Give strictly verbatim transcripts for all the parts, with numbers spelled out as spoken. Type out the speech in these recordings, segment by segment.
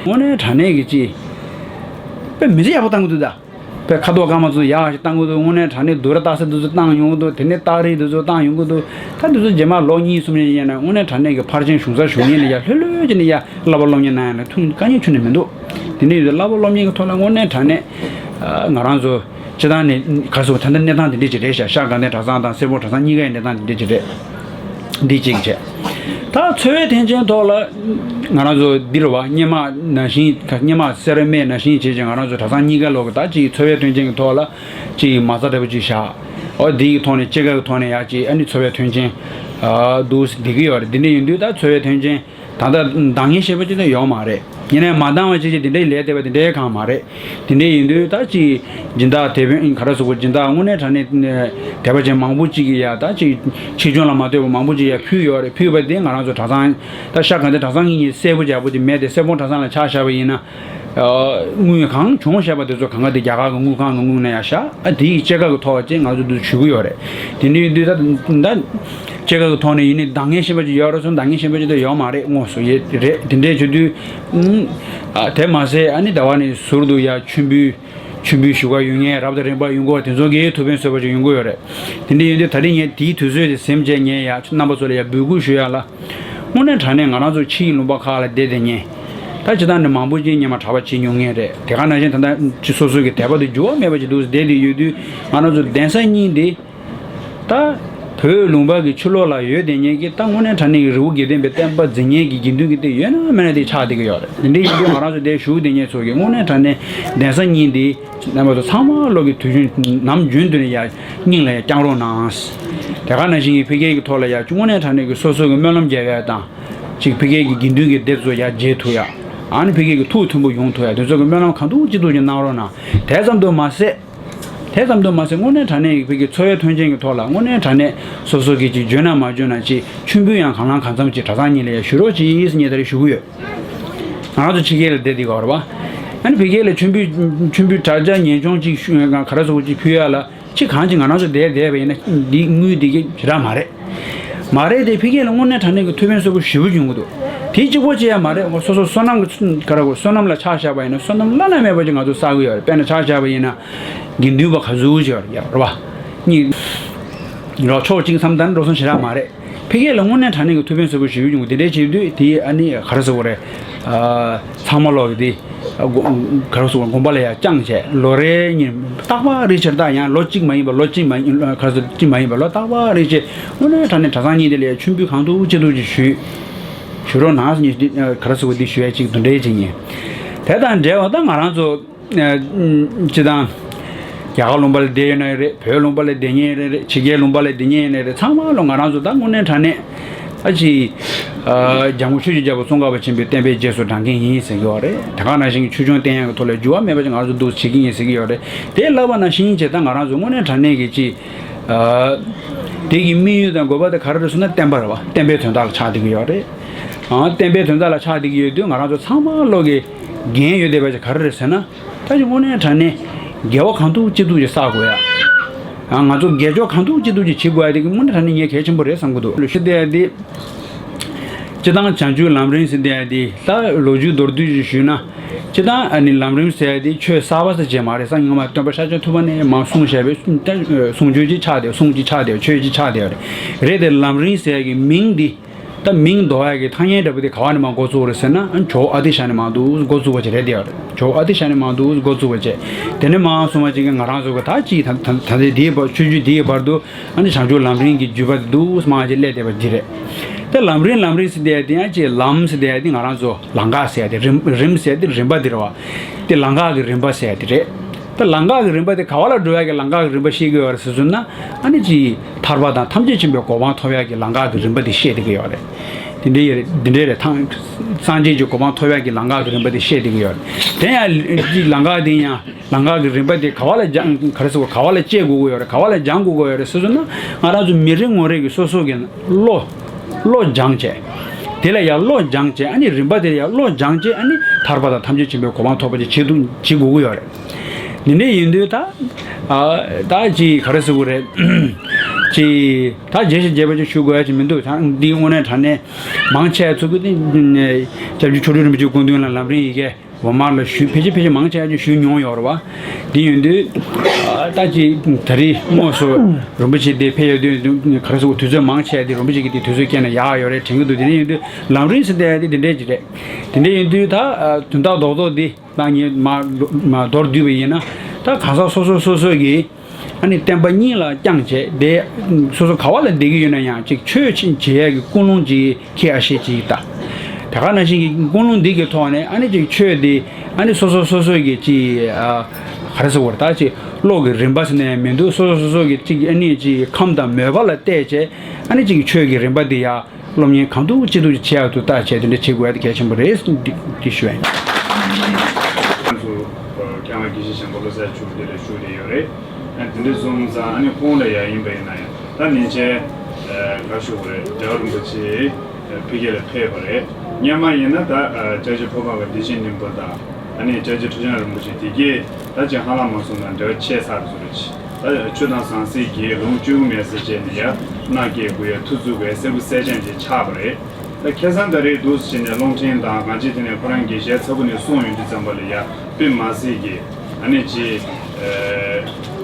དངོས་གནས་དྲང་གནས་ཀྱི་ཅིག་དཔེ་མི་ཚེ་ཡག་པོ་བཏང་གི་འདུག་ད། དཔེ་ཁ་དོག་སྐར་མ་ཚོ་ཡག་ཞིག་བཏང་གི་འདུག། དངོས་གནས་དྲང་གནས་སྡུག་ར་རྟགས་གསལ་འདི་ཚོ་བཏང་ཡོང་གི་འདུག། དེ་ནས་རྟགས་རིས་འདི་ཚོ་བཏང་ཡོང་གི་འདུག། ད་འདི་ཚོ་རྗེས་མ་ལོ་གཉིས་གསུམ་ཡིན་ན་དངོས་གནས་དྲང་གནས་ཀྱི་ཕར་ཕྱིན་གཞུང་སར་ཞུགས་མཁན་ལ་ཡ་ལྷོད་ལྷོད་ཀྱི་ནས་ཡ་བསླབ་པ་སློབ་གཉེར་གནང་ཡ་ལ་ཐུགས་དཀའ་ངལ་ཁྱོན་ནས་མི་འདུག། དེ་འདྲ་ཡོད་དུས་བསླབ་པ་སློབ་གཉེར་གྱི་ཐོག་ལ་དངོས་གནས་དྲང་གནས་ང་རང་ཚོ་སྤྱི་བཏང་ནས་ག་རེ་ཟེར་བ་ད་ལྟ་གནས་སྟངས་དེ་འདྲ་ཅིག་རེད་ཤག། ཤར་དགའ་ལྡན་གྲྭ་ཚང་དང་སེར་པོ་གྲྭ་ཚང་གཉིས་ཀའི་གནས་སྟངས་དེ་འདྲ་ཅིག་རེད། འདི་གཅིག་བྱས། ད་འཚོ་བའི་མཐུན་རྐྱེན་ཐོག་ལ་ང་རང་ཚོ་འདི་རུ་བ་སྔོན་མ་ནང་བཞིན་སྔོན་མ་སེ་ར་སྨད་ནང་བཞིན་བྱས་ཀྱི་ང་རང་ཚོ་གྲྭ་ཚང་གཉིས་ཀ་ལོག་གི་ད་ཅིག་འཚོ་བའི་མཐུན་རྐྱེན་གྱི་ཐོག་ལ་ཅིག་མ་རྩ་འདྲ་པོ་ཅིག་བཞག། ཨོ་འདི་གི་ཐོག་ནས་སྐྱེད་ཀ་གི་ཐོག་ནས་ཡག་ཅིག་ཨ་ནི་འཚོ་བའི་མཐུན་རྐྱེན་ཨ་འདུག་བསྡད་ཀྱི་ཡོད་རེད། འདི་འདྲ་ཡིན་དུས་ད་འཚོ་བའི་མཐུན་རྐྱེན་ད་ལྟ་འདང་ངེས་ཤེས་པ་ཅིག་ད་ཡོད་མ་རེད། ཡིན་ནའི་མ་འདང་བ་ཅིག་ཅིག་འདི་འདྲའི་ལས་དེ་བ་འདི་འདྲའི་གང་མ་རེད། དེ་འདྲ་ཡིན་དུས་ད་ཅིག་སྦྱིན་བདག་དེད་དཔོན་ག་རེ་ཟེར་དགོས། སྦྱིན་བདག་དངོས་གནས་དྲང་གནས་དེ་བ་ཅན་མང་པོ་ཅིག་གིས་ཡ་ད་ཅིག་ཆེ་ཆུང་ལ་མ་ལྟོས་པ་མང་པོ་ཅིག་ཡ་ཕུལ་ཡོད་རེད། ཕུལ་བ་དེ་ང་རང་ཚོ་གྲྭ་ཚང་ད་ཤར་དགའ་ལྡན་གྲྭ་ཚང་གི་ཉིད་གསལ་པོ་རྒྱག་པོ་དེ་མེད་དེ། སེར་པོ་གྲྭ་ཚང་ལ་ཆ་བཞག་པ་ཡིན་ན་དངུལ་གང་བྱུང་བཤད་པ་དེ་ཚོ་གང་ག་དེ་རྒྱ་གར་གི་དངུལ་ཁང་གི་དངུལ་ནང་ཡ་བཞག། ཨ་དེ་ཡི་སྐྱེད་ཀ་གི་ཐོག་ཅིག་ང་ཚོ་འདི་ཞུ་གི་ཡོད་རེད། དེ་འདྲ་ཡིན་དུས་ད་ད་སྐྱེད་ཀ་གི་ཐོག་ནས་ཡིན་ནའི་འདང་ངེས་ཤེས་པ་ཅིག་ཡོད་རེད་སོང་། འདང་ངེས་ཤེས་པ་ཅིག་ད་ཡོད་མ་རེད། དངོས་སུ་ཡོད་རེད། དེ་འདྲའི་བྱེད་དུས་ཨ་དེ་མ་ཟད་ཨ་ནི་ཟླ་བ་ནས་ཟུར་དུ་ཡ་མཆོད་འབུལ། མཆོད་འབུལ་ཞུ་ག་ཡོང་མཁན་རབ་དང་རིམ་པ་ཡོང་གི་ཡོད་པ་དེ་ཚོ་གིས་ཐུགས་ཕན་གསོས་པ་ཅིག་ཡོང་གི་ཡོད་རེད། དེ་འདྲ་ཡིན་དུས་ད་རིང་ངས་དེའི་དུས་ཚོད་དེ་ཟིན་བྱས་ངས་ཡ་རྣམ་པ་ཚོ་ལ་ཡ་འབོད་སྐུལ་ཞུ་ཡ་ལ། དངོས་གནས་དྲང་གནས་ང་རང་ཚོ་ཕྱི་ཡི་ལུང་པ་ཁག་ལ་བསྡད་བསྡད་མཁན། ད་སྤྱིར་བཏང་ནས་མང་པོ་ཅིག་སྔོན་མ་གྲྭ་པ་བྱེད་མྱོང་མཁན་རེད། དེ་ག་ནང་བཞིན་ད་ལྟ་ཅིག་སོ་སོ་གི་དད་པ་དེ་འགྱུར་བ་མེད་པ་ཅིག་འདུག་བསྡད་བསྡད་ཡོད་དུས་ང་རང་ཚོ་གདན་ས་གཉིས་འདི། ད་བོད་ལུང་པ་གི་ཕྱི་ལོགས་ལ་ཡོད་བསྡད་མཁན་གྱི་ད་དངོས་གནས་དྲང་གནས་ཀྱི་རི་བོ་དགེ་ལྡན་པའི་བསྟན་པ་འཛིན་མཁན་གྱི་དགེ་འདུན་གྱི་སྡེ་ཡོད་ན་མེད་ན་དེ་ཆགས་བསྡད་ཀྱི་ཡོད་རེད། དེ་འདྲ་ཡིན་དུས་ང་རང་ཚོ་དེ་བཞུགས་བསྡད་མཁན་ཚོ་གི་དངོས་གནས་དྲང་གནས་གདན་ས་གཉིས་འདི་རྣམ་པ་ཚོ་ཚང་མ་ལོག་གི་དུས་རྒྱུན་ནམ་རྒྱུན་དུ་ནས་ཡ་སྙིང་ལ་ཡ་བསྐྱང་རོགས་གནང་། དེ་ག་ནང་བཞིན་གྱི་ཕ་གི་གི་ཐོག་ལ་ཡ་དངོས་གནས་དྲང་གནས་ཀྱི་སོ་སོ་གི་སྨོན་ལམ་རྒྱབ་ཡ་དང་། ཅིག་ཕ་གི་གི་དགེ་འདུན་གྱི་སྡེ་ཚོ་ཡ་མཇལ་ཐུབ་ཡ། ཨ་ནི་ཕ་གི་གི་ཐུགས་མཐུན་པོ་ཡོང་ཐུབ་ཡ་དེ་ཚོ་གི་སྨོན་ལམ་གང་ཐུབ་ཅི་ཐུབ་ཀྱིས་གནང་རོགས་གནང་། དེ་ཙམ་དུ་མ་ཟད། དེ་ཙམ་དུ་མ་ཟད་དངོས་གནས་དྲང་གནས་ཡིག་ཕ་གི་འཚོ་བའི་མཐུན་རྐྱེན་གྱི་ཐོག་ལ་དངོས་གནས་དྲང་གནས་སོ་སོ་གིས་ཅིག་འཇོན་ན་མ་འཇོན་ན་ཅིག་མཆོད་འབུལ་ཡང་གང་ལ་གང་འཚམ་ཅིག་གྲྭ་ཚང་གཉིས་ལ་ཡང་ཞུ་རོགས་གྱིས་ཟེར་ངས་ད་རེས་ཞུ་གི་ཡོད། ང་རང་ཚོ་ཕ་གི་ལ་བསྡད་དེ་ག་རེད་བ། ཨ་ནི་ཕ་གི་ལ་མཆོད་འབུལ་མཆོད་འབུལ་དྲ་རྒྱ་ཉེན་སྐྱོང་ཅིག་ཞུ་ག་རེ་ཟེར་དགོས་ཅིག་ཕུལ་ཡ་ལ་ཅིག་གང་ཅིག་ང་རང་ཚོ་བསྡད་བསྡད་པ་ཡིན་ན་འདི་དངུལ་འདི་གི་ཞེ་དྲག་མ་རེད། མ་རེད་དེ་ཕ་གི་ལ་དངོས་གནས་དྲང་གནས་ཀྱི་ཐུགས་ཕན་གསོས་པོ་ཞེ་པོ་ཡོང་གི་འདུག། དེ་གཅིག་པོ་ཅིག་ཡང་མ་རེད། སོ་སོ་བསོད་ནམས་ཀྱི་ག་རེ་དགོས། བསོད་ནམས་ལ་ཆ་བཞག་པ་ཡིན་ན་བསོད་ནམས་བླ་ན་མེད་པ་ཅིག་ང་ཚོ་བསགས་ཀྱི་ཡོད་རེད། དཔེར་ན་ཆ་བཞག་པ་ཡིན་ན། དགེ་འདུན་པ་ག་ཚོད་ཅིག་ཡོད་རེད་བ། གཉིས། རོགས་ཕྱོགས་གཅིག་བསམ་ད་ནི་འགྲོ་སོང་ཞེ་དྲག་མ་རེད། ཕ་གི་ལ་དངོས་གནས་དྲང་གནས་ཀྱི་ཐུགས་ཕན་གསོས་པོ་ཞེ་པོ་ཡོང་གི་དེ་འདྲའི་བྱེད་དུས་དེ་ཨ་ནི་ག་རེ་ཟེར་དགོས་རེད། ཚང་མ་ལོག་གི་དེ། ག་རེ་ཟེར་དགོས་དགོན་པ་ལ་ཡང་བསྐྱངས་བྱས་ལོ་རེ་གཉིས་རྟག་པར་རེ་ཕྱིར་ད་ཡང་ལོ་གཅིག་མ་ཡིན་པ་ལོ་གཅིག་མ་ཡིན་ག་རེ་ཟེར་གཅིག་མ་ཡིན་པ་ལོ་རྟག་པར་རེ་བྱས་དངོས་གནས་དྲང་གནས་གྲྭ་ཚང་གཉིས་དེ་ལ་ཡང་མཆོད་འབུལ་གང་ཐུབ་ཅི་ཐུབ་ཅིག་ཞུས། ཞུ་རོགས་གནང་ཟེར་ནས་ག་རེ་ཟེར་དགོས་འདི་ཞུ་ཡ་གཅིག་དེ་འདྲའི་བྱེད་ཉེན། དེ་དང་འབྲེལ་བ་ད་ང་རང་ཚོ། སྤྱི་བཏང་། རྒྱ་གར་ལུང་པ་ལ་བསྡད་ཡོད་ན་རེད། བོད་ལུང་པ་ལ་བསྡད་མཁན་རེད་རེད། ཕྱི་རྒྱལ་ལུང་པ་ལ་བསྡད་མཁན་རེད་རེད། ཚང་མ་ལོ་ང་རང་ཚོ་ད་དངོས་གནས་དྲང་གནས། ཨ་ཅི། ཨ། ལྗང་གུ་ཆོས་ཀྱི་རྒྱལ་པོ་ཙོང་ཁ་པ་ཆེན་པོའི་བསྟན་པའི་རྗེས་སུ་འབྲང་མཁན་ཡིན་ཟེར་གྱི་ཡོད་རེད། དེ་ག་ནང་བཞིན་གྱི་ཆོས་སྐྱོང་བསྟེན་ཡག་གི་ཐོག་ལ་འགྱུར་བ་མེད་པ་ཅིག་ང་རང་ཚོ་འདུག་བྱེད་ཀྱི་ཡིན་ཟེར་གྱི་ཡོད་རེད། དེ་ལབ་པ་ནང་བཞིན་བྱས་ད་ང་རང་ཚོ་དངོས་གནས་དྲང་གནས་ཀྱི་ཅི། ཨ། དེ་གི་དམིགས་ཡུལ་དང་དགོས་པ་དེ་ག་རེ་རེད་ཟེར་ན་བསྟན་པ་རེད་བ། བསྟན་པའི་དོན་དག་ལ་ཆགས་བསྡད་ཀྱི་ཡོད་རེད། ཨ། བསྟན་པའི་དོན་དག་ལ་ཆགས་བསྡད་ཀྱི་ཡོད་དུས་ང་རང་ཚོ་ཚང་མ་ལོག་གི་འགན་ཡོད་བསྡད་པ་ཅིག་ག་རེ་རེད་ཟེར་ན། ད་ཅིག་དངོས་གནས་དྲང་གནས་དགེ་བ་གང་ཐུབ་ཅི་ཐུབ་ཅིག་བསགས་དགོས་ཡ། ང་ཚོ་དགེ་སྦྱོར་གང་ཐུབ་ཅི་ཐུབ་ཅིག་བྱེད་དགོས་ཡ་དེ་གི་དངོས་གནས་དྲང་གནས་ངས་གལ་ཆེན་པོ་རེད་བསམ་གྱི་འདུག། ལོ་ཤི་དེ་ཡ་དེ། སྤྱི་བཏང་བྱང་ཆུབ་ལམ་རིམ་ཟེར་དེ་ཡ་དེ་ད་ལོ་རྒྱུས་མདོར་བསྡུས་ཤིག་ཞུས་ན། སྤྱི་བཏང་ཨ་ནི་ལམ་རིམ་ཟེར་ཡ་དེ་ཆོས་གསར་པ་ཟེར་བྱས་མ་རེད། སངས་རྒྱས་སྔོན་མ་སྟོན་པ་ཤཱཀྱ་ཐུབ་པ་ནས་མར་གསུངས་བཞག་པའི་གསུང་ཆོས་ཅིག་ཆགས་བསྡད། གསུང་ཅིག་ཆགས་བསྡད། ཆོས་ཅིག་ཆགས་བསྡད་རེད། རེད་དེ་ལམ་རིམ་ཟེར་ཡ་གི་མིང་འདི། ད་མིང་འདོགས་ཡ་གི་ཐ་སྙད་འདྲ་པོ་དེ་ག་བ་ནས་མར་འགོ་བཙུགས་རེད་ཟེར་ན། ཨ། ཇོ་བོ་ཨ་ཏི་ཤ་ནས་མར་འདུག་འགོ་བཙུགས་པ་ཅིག་རེད་དེ་ཡ་རེད། ཇོ་བོ་ཨ་ཏི་ཤ་ནས་མར་འདུག་འགོ་བཙུགས་པ་བྱས། དེ་ནས་མར་སོང་བ་ཅིག་གི་ང་རང་ཚོ་གི་ད་ཅིག་ད་ད་ད་ལྟའི་འདིའི་བར་ཆོས་བརྒྱུད་འདིའི་བར་དུ་ཨ་ནི་བྱང་ཆུབ་ལམ་རིམ་གྱི་བརྒྱུད་པ་དེ་འདུག་མར་ཅིག་སླེབས་བསྡད་པ་འདི་རེད། ད་ལམ་རིམ་ལམ་རིམ་ཟེར་བསྡད་ཡ་དེ་ཡང་ཅིག་ལམ་ཟེར་བསྡད་ཡ་དེ་ང་རང་ཚོ་ལམ་ཁ་ཟེར་ཡ་དེ། རིམ་རིམ་ཟེར་ཡ་དེ་རིམ་པ་དེ་རེད་བ། དེ་ལམ་ཁ་གི་རིམ་པ་ཟེར་ཡ་དེ་རེད། ད་ལམ་ཁ་གི་རིམ་པ་དེ་ག་བ་ལ་འགྲོ་ཡ་གི་ལམ་ཁ་གི་རིམ་པ་བཤད་ཀྱི་ཡོད་རེད་ཟེར་སོང་ན། ཨ་ནི་ཅིག་ཐར་པ་དང་ཐམས་ཅད་མཁྱེན་པའི་གོ་འཕང་ཐོབ་ཡ་གི་ལམ་ཁ་གི་རིམ་པ་དེ་བཤད་བསྡད་ཀྱི་ཡོད་རེད། དེ་འདྲའི་ཡོད་རེད། དེ་འདྲའི་རེད། ཐང་སངས་རྒྱས་ཀྱི་གོ་འཕང་ཐོབ་ཡ་གི་ལམ་ཁ་གི་རིམ་པ་དེ་བཤད་བསྡད་ཀྱི་ཡོད་རེད། དེ་ཡང་ཅིག་ལམ་ཁ་དེ་ཡང་ལམ་ཁ་གི་རིམ་པ་དེ་ག་བ་ལ་སྦྱང་། ག་རེ་ཟེར་དགོས། ག་བ་ལ་སྤྱད་དགོས་ཀྱི་ཡོད་རེད། ག་བ་ལ་སྦྱང་དགོས་ཀྱི་ཡོད་རེད་ཟེར་སོང་ན། ང་རང་ཚོ་མི་རེ་ངོ་རེ་གི་སོ་སོ་གི་བློ། བློ་སྦྱངས་བྱས། དེ་ལ་ཡང་བློ་སྦྱངས་བྱས། ཨ་ནི་རིམ་པ་དེ་ལ་ཡང་བློ་སྦྱངས་བྱས། ཨ་ནི་ཐར་པ་དང་ཐམས་ཅད་མཁྱེན་པའི་གོ་འཕང་ཐོབ་པ་ཅིག་བྱེད་དུ་བྱེད་དགོས་ཀྱི་ཡོད་རེད། འདི་འདྲ་ཡིན་དུས་ད། ཨ། ད་ཅིག་ག་རེ་ཟེར་དགོས་རེད། ཅིག་ད་རྒྱས་ཤིང་རྒྱས་པ་ཅིག་ཞུ་དགོས་ཡ་ཅིག་མི་འདུག་ད་འདི་དངོས་གནས་དྲང་གནས་མང་ཆེ་ཚུགས་ཀྱི་དེ་སྐྱབས་རྗེ་མཆོག་སྤྲུལ་རིན་པོ་ཆེའི་སྐུ་མདུན་ལ་ལམ་རིམ་ཡི་གེ་འོག་མ་ལ་ཞུ་ཕལ་ཆེར་ཕལ་ཆེར་མང་ཆེ་ཅིག་ཞུས་མྱོང་ཡོད་རེད་བ། འདི་ཡིན་དུས་ད་ཅིག་ད་རེས་དངོས་སུ་རིན་པོ་ཆེ་དེ་ཕེབས་ཡོད་དུས་ག་རེ་ཟེར་དགོས། དུས་ཚོད་མང་ཆེ་དེ་རིན་པོ་ཆེ་གི་དེ་དུས་ཚོད་བསྐྱལ་ན་ཡག་ཡོད་རེད་དྲན་གྱི་འདུག་དེ་འདྲ་ཡིན་དུས་ལམ་རིམ་ཟེར་བསྡད་ཡ་དེ་དེ་འདྲས་ཅིག་རེད། དེ་འདྲས་ཡིན་དུས་ད་དོན་དག་རྡོག་རྡོག་འདི་ད་ངས་མ་མ་མདོར་བསྡུས་པ་ཡིན་ན། ད་གང་ཟག་སོ་སོ་སོ་སོ་གིས་ཨ་ནི་བསྟན་པ་སྙིང་ལ་བཅངས་བྱས་དེ་སོ་སོ་ག་བ་ལ་བསྡད་ཀྱི་ཡོད་ན་ཡང་ཅིག་ཆོས་ཅིག་བྱེད་ཡ་གི་ཀུན་སློང་ཅིག་ཁྱེད་ཨ་ཤེས་ཅིག་ད། དེ་ག་ནང་བཞིན་གྱི་ཀུན་སློང་འདི་གི་ཐོག་ནས་ཨ་ནི་ཅིག་ཆོས་འདི་ཨ་ནི་སོ་སོ་སོ་སོ་གི་ཅིག་ཨ་ག་རེ་ཟེར་དགོས་རེད། ད་ཅིག་བློ་གི་རིམ་པ་ཟེར་ནས་མི་འདུག་སོ་སོ་སོ་སོ་གི་ཅིག་ཨ་ནི་ཅིག་ཁམས་དང་མོས་པ་ལ་བལྟས་བྱས་ཨ་ནི་ཅིག་ཆོས་ཀྱི་རིམ་པ་འདི་ཡ། སློབ་གཉེར་གང་ཐུབ་ཅི་ཐུབ་ཅིག་བྱེད་ཡག་ཏུ་བལྟ་བྱས་དེ་འདྲ་བྱེད་དགོས་ཡ་དེ་གལ་ཆེན་པོ་རེད་འདི་འདི་ཞུ་ཡ་ཡིན། ང་ཚོ་མཁས་དབང་དགེ་བཤེས་ཆེན་པོ་བློ་གསལ་མཆོག་འདི་ལ་བཞུགས་བསྡད་ཡོད་རེད། ཨ་དེ་འདྲ་སོང་ཙང་ཨ་ནི་ཁོང་ལ་ཡ་ཡིན་པ་ཡིན་ན་ཡང་ད་ནིང་ཆེན་ག་ཞུ་དགོས་རེད། རྒྱལ་བ་རིན་པོ་ཆེ་ཕ་གི་ལ་ཕེབས་པ་རེད། སྔོན་མ་ཡིན་ན་ད་སྐྱབས་རྗེ་ཕོ་བྲང་གི་བདེ་ཆེན་སྙིང་པོ་དང་ཨ་ནི་སྐྱབས་རྗེ་ཁྲི་བྱང་རིན་པོ་ཆེ་དེ་གས་ད་ཅིག་ཧ་ལམ་མ་སོང་ན་འབྲེལ་བ་ཆད་ཚར་བཟོ་རེད། ད་ཆོས་དང་ཟང་ཟིང་གི་ལུང་བཅུ་དགུ་མེད་ཟེར་བྱས་ནས་ཡ་མནའ་སྐྱེལ་དགོས་ཡ་ཐུགས་བཙུགས་པའི་སེར་པོ་གསལ་རྐྱང་ཅིག་ཆགས་པ་རེད། ད་ཁ་སང་ད་རེས་འདུག་སེ་བྱས་ནས་རླུང་འཕྲིན་དང་གང་ཅི་དེ་ནས་ཁོ་རང་གི་ཞལ་ཚ་པོ་ནས་གསུངས་ཡོང་དུས་ཙམ་པ་ལ་ཡ་དཔེ་མ་སྲིད་ཀྱི་ཨ་ནི་ཅི་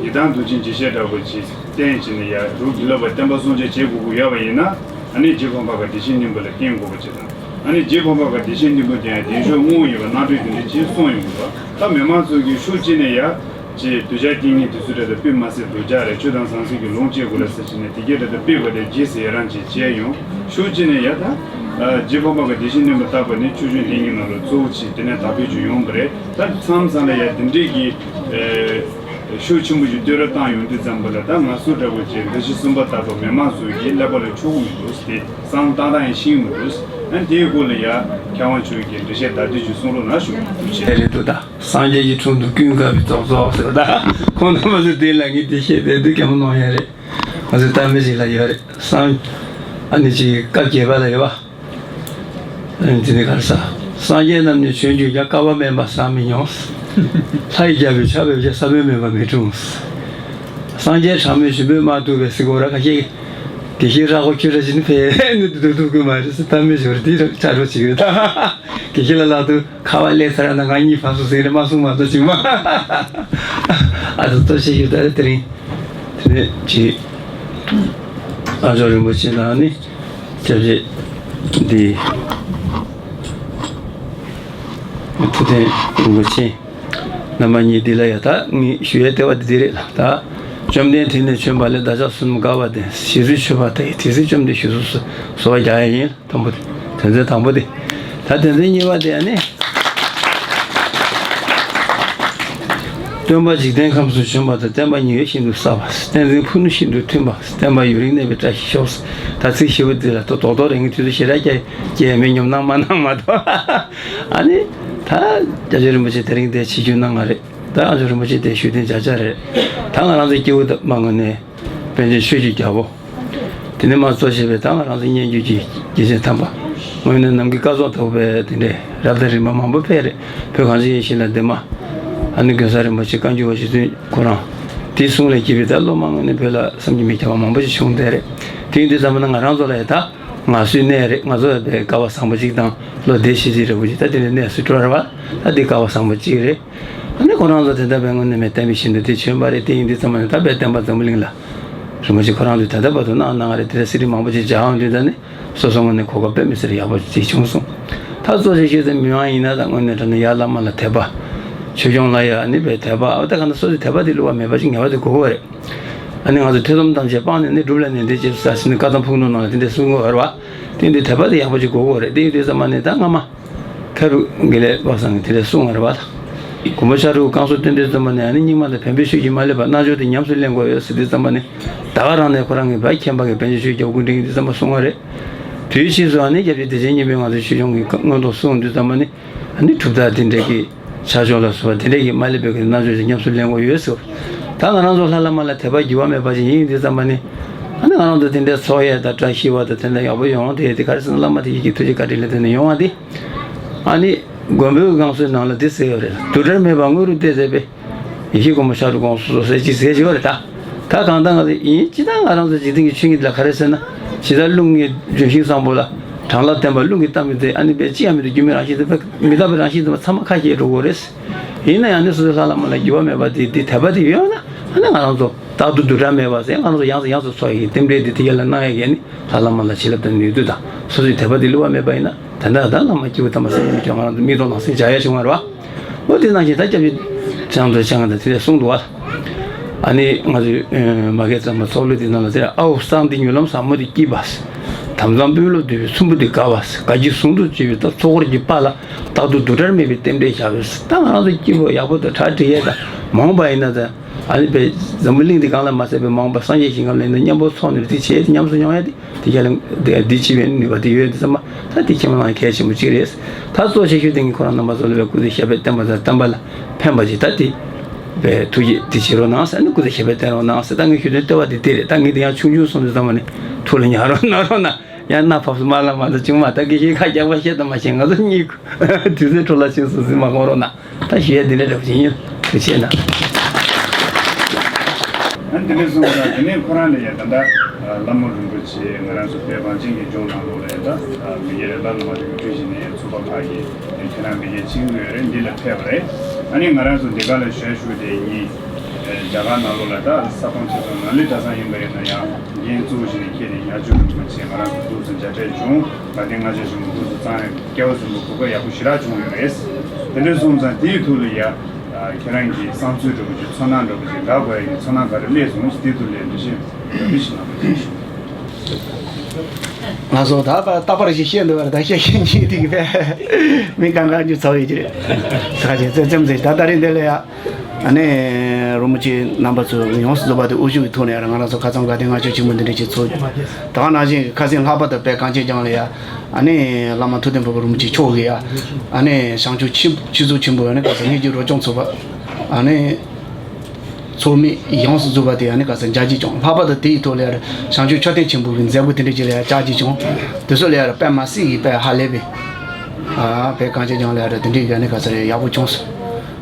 ཡི་དམ་མདོ་ཆེན་འཇིགས་བྱེད་འདྲ་པོ་ཅིག་བསྟན་བྱས་ནས་ཡ་རུ་དགེ་ལུགས་པ་བསྟན་པ་སྲུང་བརྩི་བྱེད་དགོས་ཀྱི་ཡོད་པ་ཡིན་ན་ཨ་ནི་རྗེ་ཕམ་པ་གི་བདེ་ཆེན་སྙིང་པོ་ལ་བརྟེན་དགོས་པ་ཅིག་དང་། ཨ་ནི་རྗེ་ཕམ་པ་གི་བདེ་ཆེན་སྙིང་པོ་དེ་ཡང་བདེ་མཆོག་དངོས་ཡིན་པ་རྣམ་འཕྲུལ་དེ་འདྲ་ཅིག་གསུངས་ཡོང་གི་འདུག་ད་མི་མང་ཚོ་གིས་ཤུགས་ཅིག་ནས་ཡ་ཅེས་གདུལ་བྱ་རྐྱེན་ངན་དེ་ཚོ་རེད་ད་དཔེ་མ་སྲིད་སྡུག་ཅག་རེད། ཆོས་དང་ཟང་ཟིང་གི་ལུང་བཅད་དགོས་ལ་ཟེར་ཅིག་ནས་དེ་གས་རེད་ད་དཔེ་བ་དེ་རྗེས་སུ་ཡི་རང་ཅིག་བྱས་ཡོང་ཤུགས་ཅིག་ནས་ཡ་ད་རྗེ་ཕམ་པ་གི་བདེ་ཆེན་སྙིང་པོ་བཏགས་པ་ནི་ཆོས་འབྱུང་རྟེན་གྱི་ནང་ལ་གཙོ་བོ་ཅིག་དེ་ནས་དར་འཕེལ་ཅིག་ཡོང་གི་རེད། ད་མཚམས་མཚམས་ལ་ཡ་དེ་འདྲས་ཀྱི་ཤུགས་ཆེན་པོ་ཞིག་བསྟོད་ར་བཏང་ཡོང་དུས་ཙམ་པ་ལ་ད་ང་ཚོ་འདྲ་བོ་ཅིག་འདི་ཕྱི་གསུམ་པ་ལྟ་བུ་མི་མང་ཚོ་གི་ཀླད་པ་ལ་ཆུག་མི་འདུག་སྟེ་བསམ་བློ་བཏང་སྟངས་ཡང་ཤེས་མི་འདུག་ཨ་དེའི་སྐོར་ལ་ཡ་མཁས་དབང་མཆོག་གིས་འགྲེལ་བཤད་བརྡ་སྤྲོད་ཅིག་གསུང་རོགས་གནང་ཞུ། ཐུགས་རྗེ་ཆེ། རེད་འདུག་ད་སངས་རྒྱས་ཀྱི་དྲུང་དུ་ཀུན་དགའ་བོས་རྫོགས་རྫོགས་ཟེར་བ་ད་ཁོང་རྣམ་པ་ཚོ་དེ་ལ་ངས་འགྲེལ་བཤད་དེ་འདུག་གད་མོ་གནང་ཡ་རེད། ང་ཚོའི་ལྟ་མི་ཞིག་ལ་ཡོད་རེད་སངས། ཨ་ནི་ཅིག་སྐབས་བརྒྱད་པ་ལ་ཡོད་པ། ཨ་ནི་དེ་ནི་ག་རེ་ཟ། སངས་རྒྱས་རྣམས་ནི་བྱོན་བྱོན་ཀྱང་། བསྐལ་པ་དམན་པ་བཟང་མི་མྱོང་། ལྷ་ཡི་རྒྱལ་པོས་ཕྱག་ཕེབས་ཀྱང་། ས་བོན་མེད་པར་མི་འཁྲུངས། སངས་རྒྱས་གྲངས་མེད་བཞུགས་པས་མ་ཐུབ་པའི་ཟེར་གོ་ར་ཁ་ཤས། དགེ་བཤེས་ར་ཁོ་ཁྱོད་ར་བཞིན་ཕེ་ནི་འདུག་ཐུབ་ཀྱི་མ་རེད་ཟེར་ལྟ་མི་ཞོར་དེ་ར་ཆ་རོགས་བྱེད་ཀྱི་རེད་ད། དགེ་བཤེས་ལ་ལག་ཏུ་ཁ་བ་ལས་ཚར་ན་ང་གཉིས་ཕར་ཚུར་ཟེར་རེ་མ་གསུང་མ་གཏོགས་ཅིག་མ། ཨ་ད་ལྟོ་ཞིག་ཡོད་ད་རེད་དེ་རིང་། དེ་ནས་ཅི། ཨ་ཇོ་རིན་པོ་ཆེ་དང་ནི། སྐྱབས་རྗེ། འདི། ཐུབ་བསྟན་རིན་པོ་ཆེ། རྣམ་པ་གཉིས་འདི་ལ་ཡ་ད་ངས་ཞུ་ཡའི་ལྟེ་བ་འདི་འདི་རེད་ལ་ད། བཅོམ་ལྡན་དེང་ནས་བྱོན་པ་ལས། བདག་ཅག་བསོད་ནམས་དཀའ་བ་ལྡན། ཞེས་སུ་མཆོད་པ་དག་གིས་དེ་སྲིད་བཅོམ་ལྡན་ཞེས་སུ་གསོལ་བ་རྒྱག་ཡ་ཡིན། དང་པོ་དེ། དོན་ཚན་དང་པོ་དེ། ད་དོན་ཚན་གཉིས་པ་དེ་ཨ་ནི། སྟོན་པ་འཇིག་རྟེན་ཁམས་སུ་བྱོན་པ་དང་། བསྟན་པ་ཉི་འོད་བཞིན་དུ་གསལ་བ། བསྟན་འཛིན་ཕུ་ནུ་བཞིན་དུ་མཐུན་པ། བསྟན་པ་ཡུན་རིང་གནས་པའི་བཀྲ་ཤིས་ཤོག་ད་ཚིག་བཞི་པོ་འདི་ལ་ད་རྡོག་རྡོག་རེ་ངས་དུས་ཚོད་ཞེ་དྲག་སྐྱེལ་སྐྱེལ་མེད་སྙམ་གནང་མ་གནང་མ་གཏོགས། ཨ་ནི། ད་རྒྱལ་བ་རིན་པོ་ཆེ་དེ་རིང་འདིར་ཆིབས་བསྒྱུར་གནང་བ་རེད། ད་ཨ་ཇོ་རིན་པོ་ཆེ་དེ་བཞུགས་གདན་བརྒྱ་ཆ་རེད། ད་ང་རང་ཚོའི་སྐྱེ་བོ་ད་མ་ངོས་ནས། པཎ་ཆེན་ཆོས་ཀྱི་རྒྱལ་པོ། དེ་ནས་མར་གཙོ་བྱས་པའི་ད་ང་རང་ཚོ་སྙན་བརྒྱུད་ཀྱི་རྒྱལ་ཆེན་དམ་པ། དངོས་གནས་ནམ་མཁའི་སྐར་ཚོགས་ལྟ་བུ་བས་དེ་འདྲའི་རབ་དང་རིམ་པ་མང་པོ་ཕེབས་རེད། བོད་གངས་ཅན་ཡིད་བཞིན་ལ་འདི་མ། ཨ་ནི་དགོན་གསར་རིན་པོ་ཆེ་བཀའ་འགྱུར་བ་རྗེ་བཙུན་ཁོ་རང་། དེའི་གསུང་ལས་སྐྱེས་པའི་ད་སློབ་མ་དངོས་གནས་བོད་ལ་བསམ་གྱིས་མི་ཁྱབ་པ་མང་པོ་ཞིག་བྱུང་བསྡད་རེད། དེ་ཡིན་དུས་ཙམ་པ་ན་ང་རང་ཚོ་ལ་ཡ་ད། ང་ཚོའི་གནས་རེད། ང་ཚོ་ཡ་བའི་སྐལ་བ་བཟང་པོ་ཅིག་དང་བློ་བདེ་ཤེས་ཅིག་རེད་པོ་ཅིག་ད་དེ་འདྲའི་གནས་སུ་གྲོལ་བ། ད་འདི་སྐལ་བ་བཟང་པོ་ཅིག་རེད། ཨ་ནི་ཁོ་རང་ཚོ་དེ་ལྟ་བུའི་དངོས་གནས་མེད་བསྟན་པའི་ཞིང་དུ་དེ་བྱོན་པ་རེད། དེ་ཡིན་དུས་ཙམ་པ་ནས་ད་བའི་བསྟན་པ་འཛམ་བུ་གླིང་ལ། རིན་པོ་ཆེ་ཁོ་རང་ཚོས་ད་ལྟ་བར་དུ་གནང་གནང་བ་རེད། དེ་འདྲ་གསེར་བྲིས་མང་པོ་ཅིག་སྦྱར་ཡོང་དུས་ད་ནི་སོ་སོ་ངོས་ནས་གོ་སྐབས་དཔེ་མི་སྲིད་ཡག་པོ་ཅིག་བྱུང་སོང་། ད་གཙོ་ཆེ་ཤོས་དེ་མི་མང་ཡིན་ན་ད་དངོས་གནས་དྲང་གནས་ཡར་བླ་མ་ལ་དད་པ། ཆོས་སྐྱོང་ལ་ཡ་ཨ་ནི་བའི་དད་པ་ཨ་ད་ག་ན་སོ་སོའི་དད་པ་དེ་བསླུ་བ་མེད་པ་ཅིག་ངེས་པར་དུ་དགོས་ཀྱི་རེད། ཨ་ནི་ང་ཚོ་ཐེ་ཚོམ་ཐམས་ཅད་སྤངས་ནས་ནི་སྒྲུབ་ལ་ནན་ཏན་བྱེད་དགོས་ཟེར་ནས་བཀའ་གདམས་ཕུགས་ནོར་ནང་ལ་དེ་འདྲ་གསུང་གི་ཡོད་རེད་བ། དེ་འདི་དད་པ་དེ་ཡག་པོ་ཅིག་དགོས་ཀྱི་རེད། དེ་ཡིན་དུས་ཙམ་པ་ནས་ད་སྔ་མ། མཁས་གྲུབ་དགེ་ལེགས་པ་སངས་ཀྱིས་དེ་འདྲ་གསུངས་པ་རེད་བ། མགོན་པོ་ཤཱ་རིའི་བསྐང་གསོ་བསྟན་དུས་ཙམ་པ་ནས་ཨ་ནི་སྙིགས་མ་དང་བེམ་པོའི་ཤུགས་ཀྱིས་མ་བསླད་པར་རྣལ་འབྱོར་དེ་ཉམས་སུ་ལེན་དགོས་ཡོད་ཟེར་དུས་ཙམ་པ་ནས། ད་ག་རང་ནས་ཁོ་རང་གིས་བ་མཁྱེན་པ་གིས་པཎ་ཆེན་ཆོས་རྒྱལ་སྐུ་ཕྲེང་གི་དུས་ཙམ་པ་གསུངས་པ་རེད། དུས་ཕྱིས་སུ་ཨ་ནི་སྐྱབས་རྗེ་བདེ་ཆེན་སྙིང་པོས་ང་ཚོའི་ཆོས་སྐྱོང་གི་མངོན་རྟོགས་གསུངས་དུས་ཙམ་པ་ནི། ཨ་ནི་གྲུབ་མཐའ་དེ་འདྲ་གི་ཕྱག་མཆོག་ལ་སོགས་པ་དེ་འདྲ་གི་མ་སླེབས་པའི་གི་རྣལ་འབྱོར་ཞིག་ཉམས་སུ་ལེན་དགོས་ཡོད་ཟེར། ད་ང་རང་ཚོ་ལྷ་བླ་མ་ལ་དད་པ་འགྱུར་བ་མེད་པ་ཞིག་ཡིན་དུས་ཙམ་པ་ནི། ཨ་ནི་ང་རང་ཚོ་དེ་འདྲའི་ཚོགས་ཡས་དང་བཀྲ་ཤིས་པ་དང་དེ་འདྲ་ཡག་པོ་ཡོང་དེ་དེ་ག་རེ་ཟེར་ན་བླ་མ་དེ་ཡི་གི་ཐུགས་རྗེ་བཀའ་དྲིན་ལ་བརྟེན་ནས་ཡོང་བ་དེ། ཨ་ནི་མགོན་པོའི་བསྐང་གསོའི་ནང་ལ་དེ་ཟེར་ཡོད་རེད། དུ་བྲལ་མེད་པར་དངོས་གྲུབ་སྟེར་མཛད་པའི། ཡེ་ཤེས་མགོན་པོ་ཤཱ་རུ་དགོངས་སུ་གསོལ་ཟེར་ཅིག་ཟེར་བཞིན་པ་རེད་ད། ད་གང་ལྟར་ང་ཚོ་ཡིན་ཅི་ལྟར་ང་རང་ཚོ་འཇིག་རྟེན་གྱི་ཆོས་ཉིད་ལ་ག་རེ་ཟེར་ན། ཇི་ལྟར་རླུང་གི་ལྗོན་ཤིང་བཟང་པོ་ལ་གྲང་ལ་བརྟེན་པ་རླུང་གིས་བཏབ་མི་དེ་ཨ་ནི་པས་ཅི་ཡང་མི་འདུག་རྒྱུ་མེད་རང་བཞིན་དེ་མི་རྟག་པའི་རང་བཞིན་དེ་ཚང་མ་ཁ་ཤས་འགྲོ་དགོས་རེད། ཡིན་ན་ཡང་ནི་སོ་སོའི་ལྷ་བླ་མ་ལ་འགྱུར་བ་མེད་པ་དེ་དེ་དད་པ་དེ་ཡོད་ན་ཨ་ནི་ང་རང་ཚོ་རྟག་ཏུ་འདུ་འབྲལ་མེད་པ་ཟེར་ང་རང་ཚོ་ཡང་སེ་ཡང་སེ་འཚོགས་ཡག་གི་རྟེན་འབྲེལ་དེ་དེ་ག་ལ་གནང་ཡག་གི་ནི་ལྷ་བླ་མ་ལ་བྱིན་རླབས་དང་ནུས་མཐུ་དང་སོ་སོའི་དད་པ་དེ་བསླུ་བ་མེད་པ་ཡིན་ན། ད་ལྟ་ད་བླ་མ་སྐྱེས་བུ་དམ་པ་སངས་རྒྱས་མི་སྐྱོ་ང་རང་ཚོ་མིག་ཏོ་ནང་སེམས་བྱ་ཡ་བྱུང་བ་རེད་བ། འོ་དེ་ནང་བཞིན་ད་སྐྱབས་རྗེ་ཚང་དུ་ཆང་དང་དེ་ལས་གསུངས་འདུག་བ། ཨ་ནི་ང་ཚོའི་མ་གེ་ཚང་མ་ཚོགས་གླུ་དེ་ནང་ལ་དེ་ཨའོ་གསང་འདི་མྱུར་ལམ་ཟབ་མོ་དེ་སྐྱིད་པ། དམ་གཙང་དཔོན་སློབ་འདུས་པའི་ཚོམ་བུ་དེ་དགའ་བ། དགའ་སྐྱིད་ཟུང་དུ་སྤྱོད་པའི་ད་ཚོགས་འཁོར་གྱི་དཔལ་ལ་རྟག་ཏུ་འདུ་འབྲལ་མེད་པའི་རྟེན་འབྲེལ་བཞག་པས་ད་ང་རང་ཚོ་སྐྱིད་པོ་ཡག་པོ་དང་གྲ་སྒྲིག་ཡས་དང་མང་བ་ཡིན་ན་ད། ཨ་ནི་པའི་འཛམ་བུ་གླིང་འདི་གང་ལ་མ་ཟད་པའི་མང་པ་སངས་རྒྱས་ཞིང་ཁམས་ལ་ཡིན་ན་མཉམ་པོ་ཚོགས་ནས་འདི་བྱས་ཉམས་སུ་མྱོང་ཡ་དེ་དེ་རྒྱ་ལ་འདི་ཅི་བའི་ནུས་པ་དེ་ཡོད་དེ་ཚང་མ་ད་དེ་ཁྱེད་མ་ལ་གལ་ཆེན་པོ་གཅིག་རེད། ད་གཙོ་ཆེ་ཤོས་དེ་ངས་ཁོ་རང་རྣམ་པ་ཚོ་ལ་བའི་སྐུ་ཚེ་ཞབས་པད་བརྟན་པ་དང་བསྟན་པ་ལ་ཕན་པ་ཅིག་ད་དེ་བའི་ཐུགས་རྗེ་དེ་བྱེད་རོགས་གནང་ཟེར་ནས་སྐུ་ཚེ་ཞབས་པད་བརྟན་རོགས་གནང་ཟེར། ད་ངས་ཞུ་དོན་ལྟེ་བ་དེ་དེ་རེད། ད་ངས་དེ་ཡང་ཆུང་ཆུང་སོང་དུས་ཚང་མ་ནས་ཐུགས་ལ་ཉར་རོགས་གནང་རོགས་གནང་། ཡང་སྣ་ཕབ་སུ་མ་ལ་མ་ལ་ཅུང་མ་ད་དགེ་བཤེས་ཁ་རྒྱག་པ་བཤད་དང་མ་བཤད་ང་ཚོ་གཉིད་ཁུག་དུས་ཚོད་འཕྲོ་བརླག་ཕྱིན་སོང་ཟིན་མ་དགོངས་རོགས་གནང་། ད་ཞུ་ཡ་འདི་འདྲ་འདྲ་པོ་ཞིག་ཡིན། ཐུགས་རྗེ་ཆེ་གནང་། ཨ་ནི་དེ་འདྲ་སོང་ཙང་དེ་ནས་ཁོ་རང་ལ་ཡ་ད་ལྟ་ལྷ་མོ་རིན་པོ་ཆེ་ང་རང་ཚོ་བོད་གངས་ཅན་གྱི་ལྗོངས་ནང་ལོགས་ལ་ཡ་ད་མི་སྒེར་ལ་ལ་མ་དེ་གི་ཁྲུས་ཞིག་ནས་ཚོགས་པ་ཁག་གིས་ཁྱེད་རང་མི་སྒེར་ཆིག་ཡོད་རེད། འདི་ལ་ཕེབས་པ་རེད། ཨ་ནི་ང་རང་ཚོ་འདི་ག་ལ་ཞལ་བཞུགས་དེ་ཡིན། རྒྱ་གར་ནང་ལོགས་ལ་ད་ས་ཁོངས་ཆེ་ཚང་ནང་ལི་གྲྭ་ཚང་ཡིན་པ་ཡིན་ན་ཡང་འགན་གཙོ་བོ་ཞིག་ནས་འཁྱེར་ནས་ཡ་ཆོས་རིན་པོ་ཆེ་ང་རང་ཚོ་འདུག་སེ་མཇལ་འཕྲད་བྱུང་། ང་དེ་ང་ཅག་གཞུང་འདུག་སེ་གཙང་ཡང་སྐལ་བ་གསུམ་པོ་གོ་སྐབས་ཡག་པོ་ཞེ་དྲག་བྱུང་ཡོད་རེད། དེ་འདྲ་སོང་ཙང་དེའི་ཐོག་ལ་ཡ་ཁྱེད་རང་གི་བསམ་ཚུལ་འདྲ་པོ་ཅིག་ཚོར་སྣང་འདྲ་པོ་ཅིག་འགའ་དགོས་ཡ་གི་ཚོར་སྣང་ག་རེ་སླེབས་སོང་དེའི་ཐོག་ལ་འགྲེལ་བཤད་འདྲ་པོ་ཞིག་གནང་རོགས་གནང་། ང་ཚོ་ད་ཕར་རྟག་པར་ཞིག་བཤད་འདུག་བར་ད་བཤད་བཤད་ཉིད་དེ་གི་ཕན་མི་གང་ག་ཉུ་ཚ་བའི་ཅི་རེད། ད་ཅི་ཙེ་ཙེམ་ཟེར་ད་ད་རིང་འདི་ལ་ཡ། ཨ་ནི་རིན་པོ་ཆེ་རྣམ་པ་ཚོ་ཡོངས་སུ་རྫོགས་པ་དེ་དབུ་བཞུགས་ཀྱི་ཐོག་ནས་ང་རང་ཚོ་ཁ་ཚང་དགའ་ལྡན་ལྔ་མཆོད་ཆེན་མོ་འདི་འདྲ་ཅིག་ཚོགས། ད་ག་ནང་བཞིན་ཁ་སང་ལྷག་པར་དུ་དཔལ་གངས་ཅན་ལྗོངས་ལ་ཡ། ཨ་ནི་བླ་མ་ཐུབ་བསྟན་ཕུར་བུ་རིན་པོ་ཆེ་མཆོག་གིས་ཡ། ཨ་ནི་བྱང་ཆུབ་ཆོས་ཆོས་ཚོགས་ཆེན་པོ་ཨ་ནི་ཁ་སང་སྙན་བརྒྱུད་རོབ་བྱུང་ཚོགས་པ། ཨ་ནི། ཚོགས་མི་ཡོངས་སུ་རྫོགས་པ་དེ་ཨ་ནི་ག་ས་མཇལ་རྒྱུ་བྱུང་། ལྷག་པར་དུ་དེ་ཡི་ཐོག་ལ་ཡར་བྱང་ཆུབ་མཆོད་རྟེན་ཆེན་པོ་གི་མཛད་སྒོ་དེ་འདྲ་ཅིག་ལ་ཡར་བཅར་རྒྱུ་བྱུང་། དེ་ཚོ་ལ་ཡར་དཔེ་མ་སྲིད་ཀྱི་དཔེ་ཧ་ལས་པའི། ཨ་དཔེ་གངས་ཅན་ལྗོངས་ལ་ཡར་དེ་འདྲའི་གི་ཨ་ནི་ག་ས་རེ་ཡག་པོ་བྱུང་སོང་།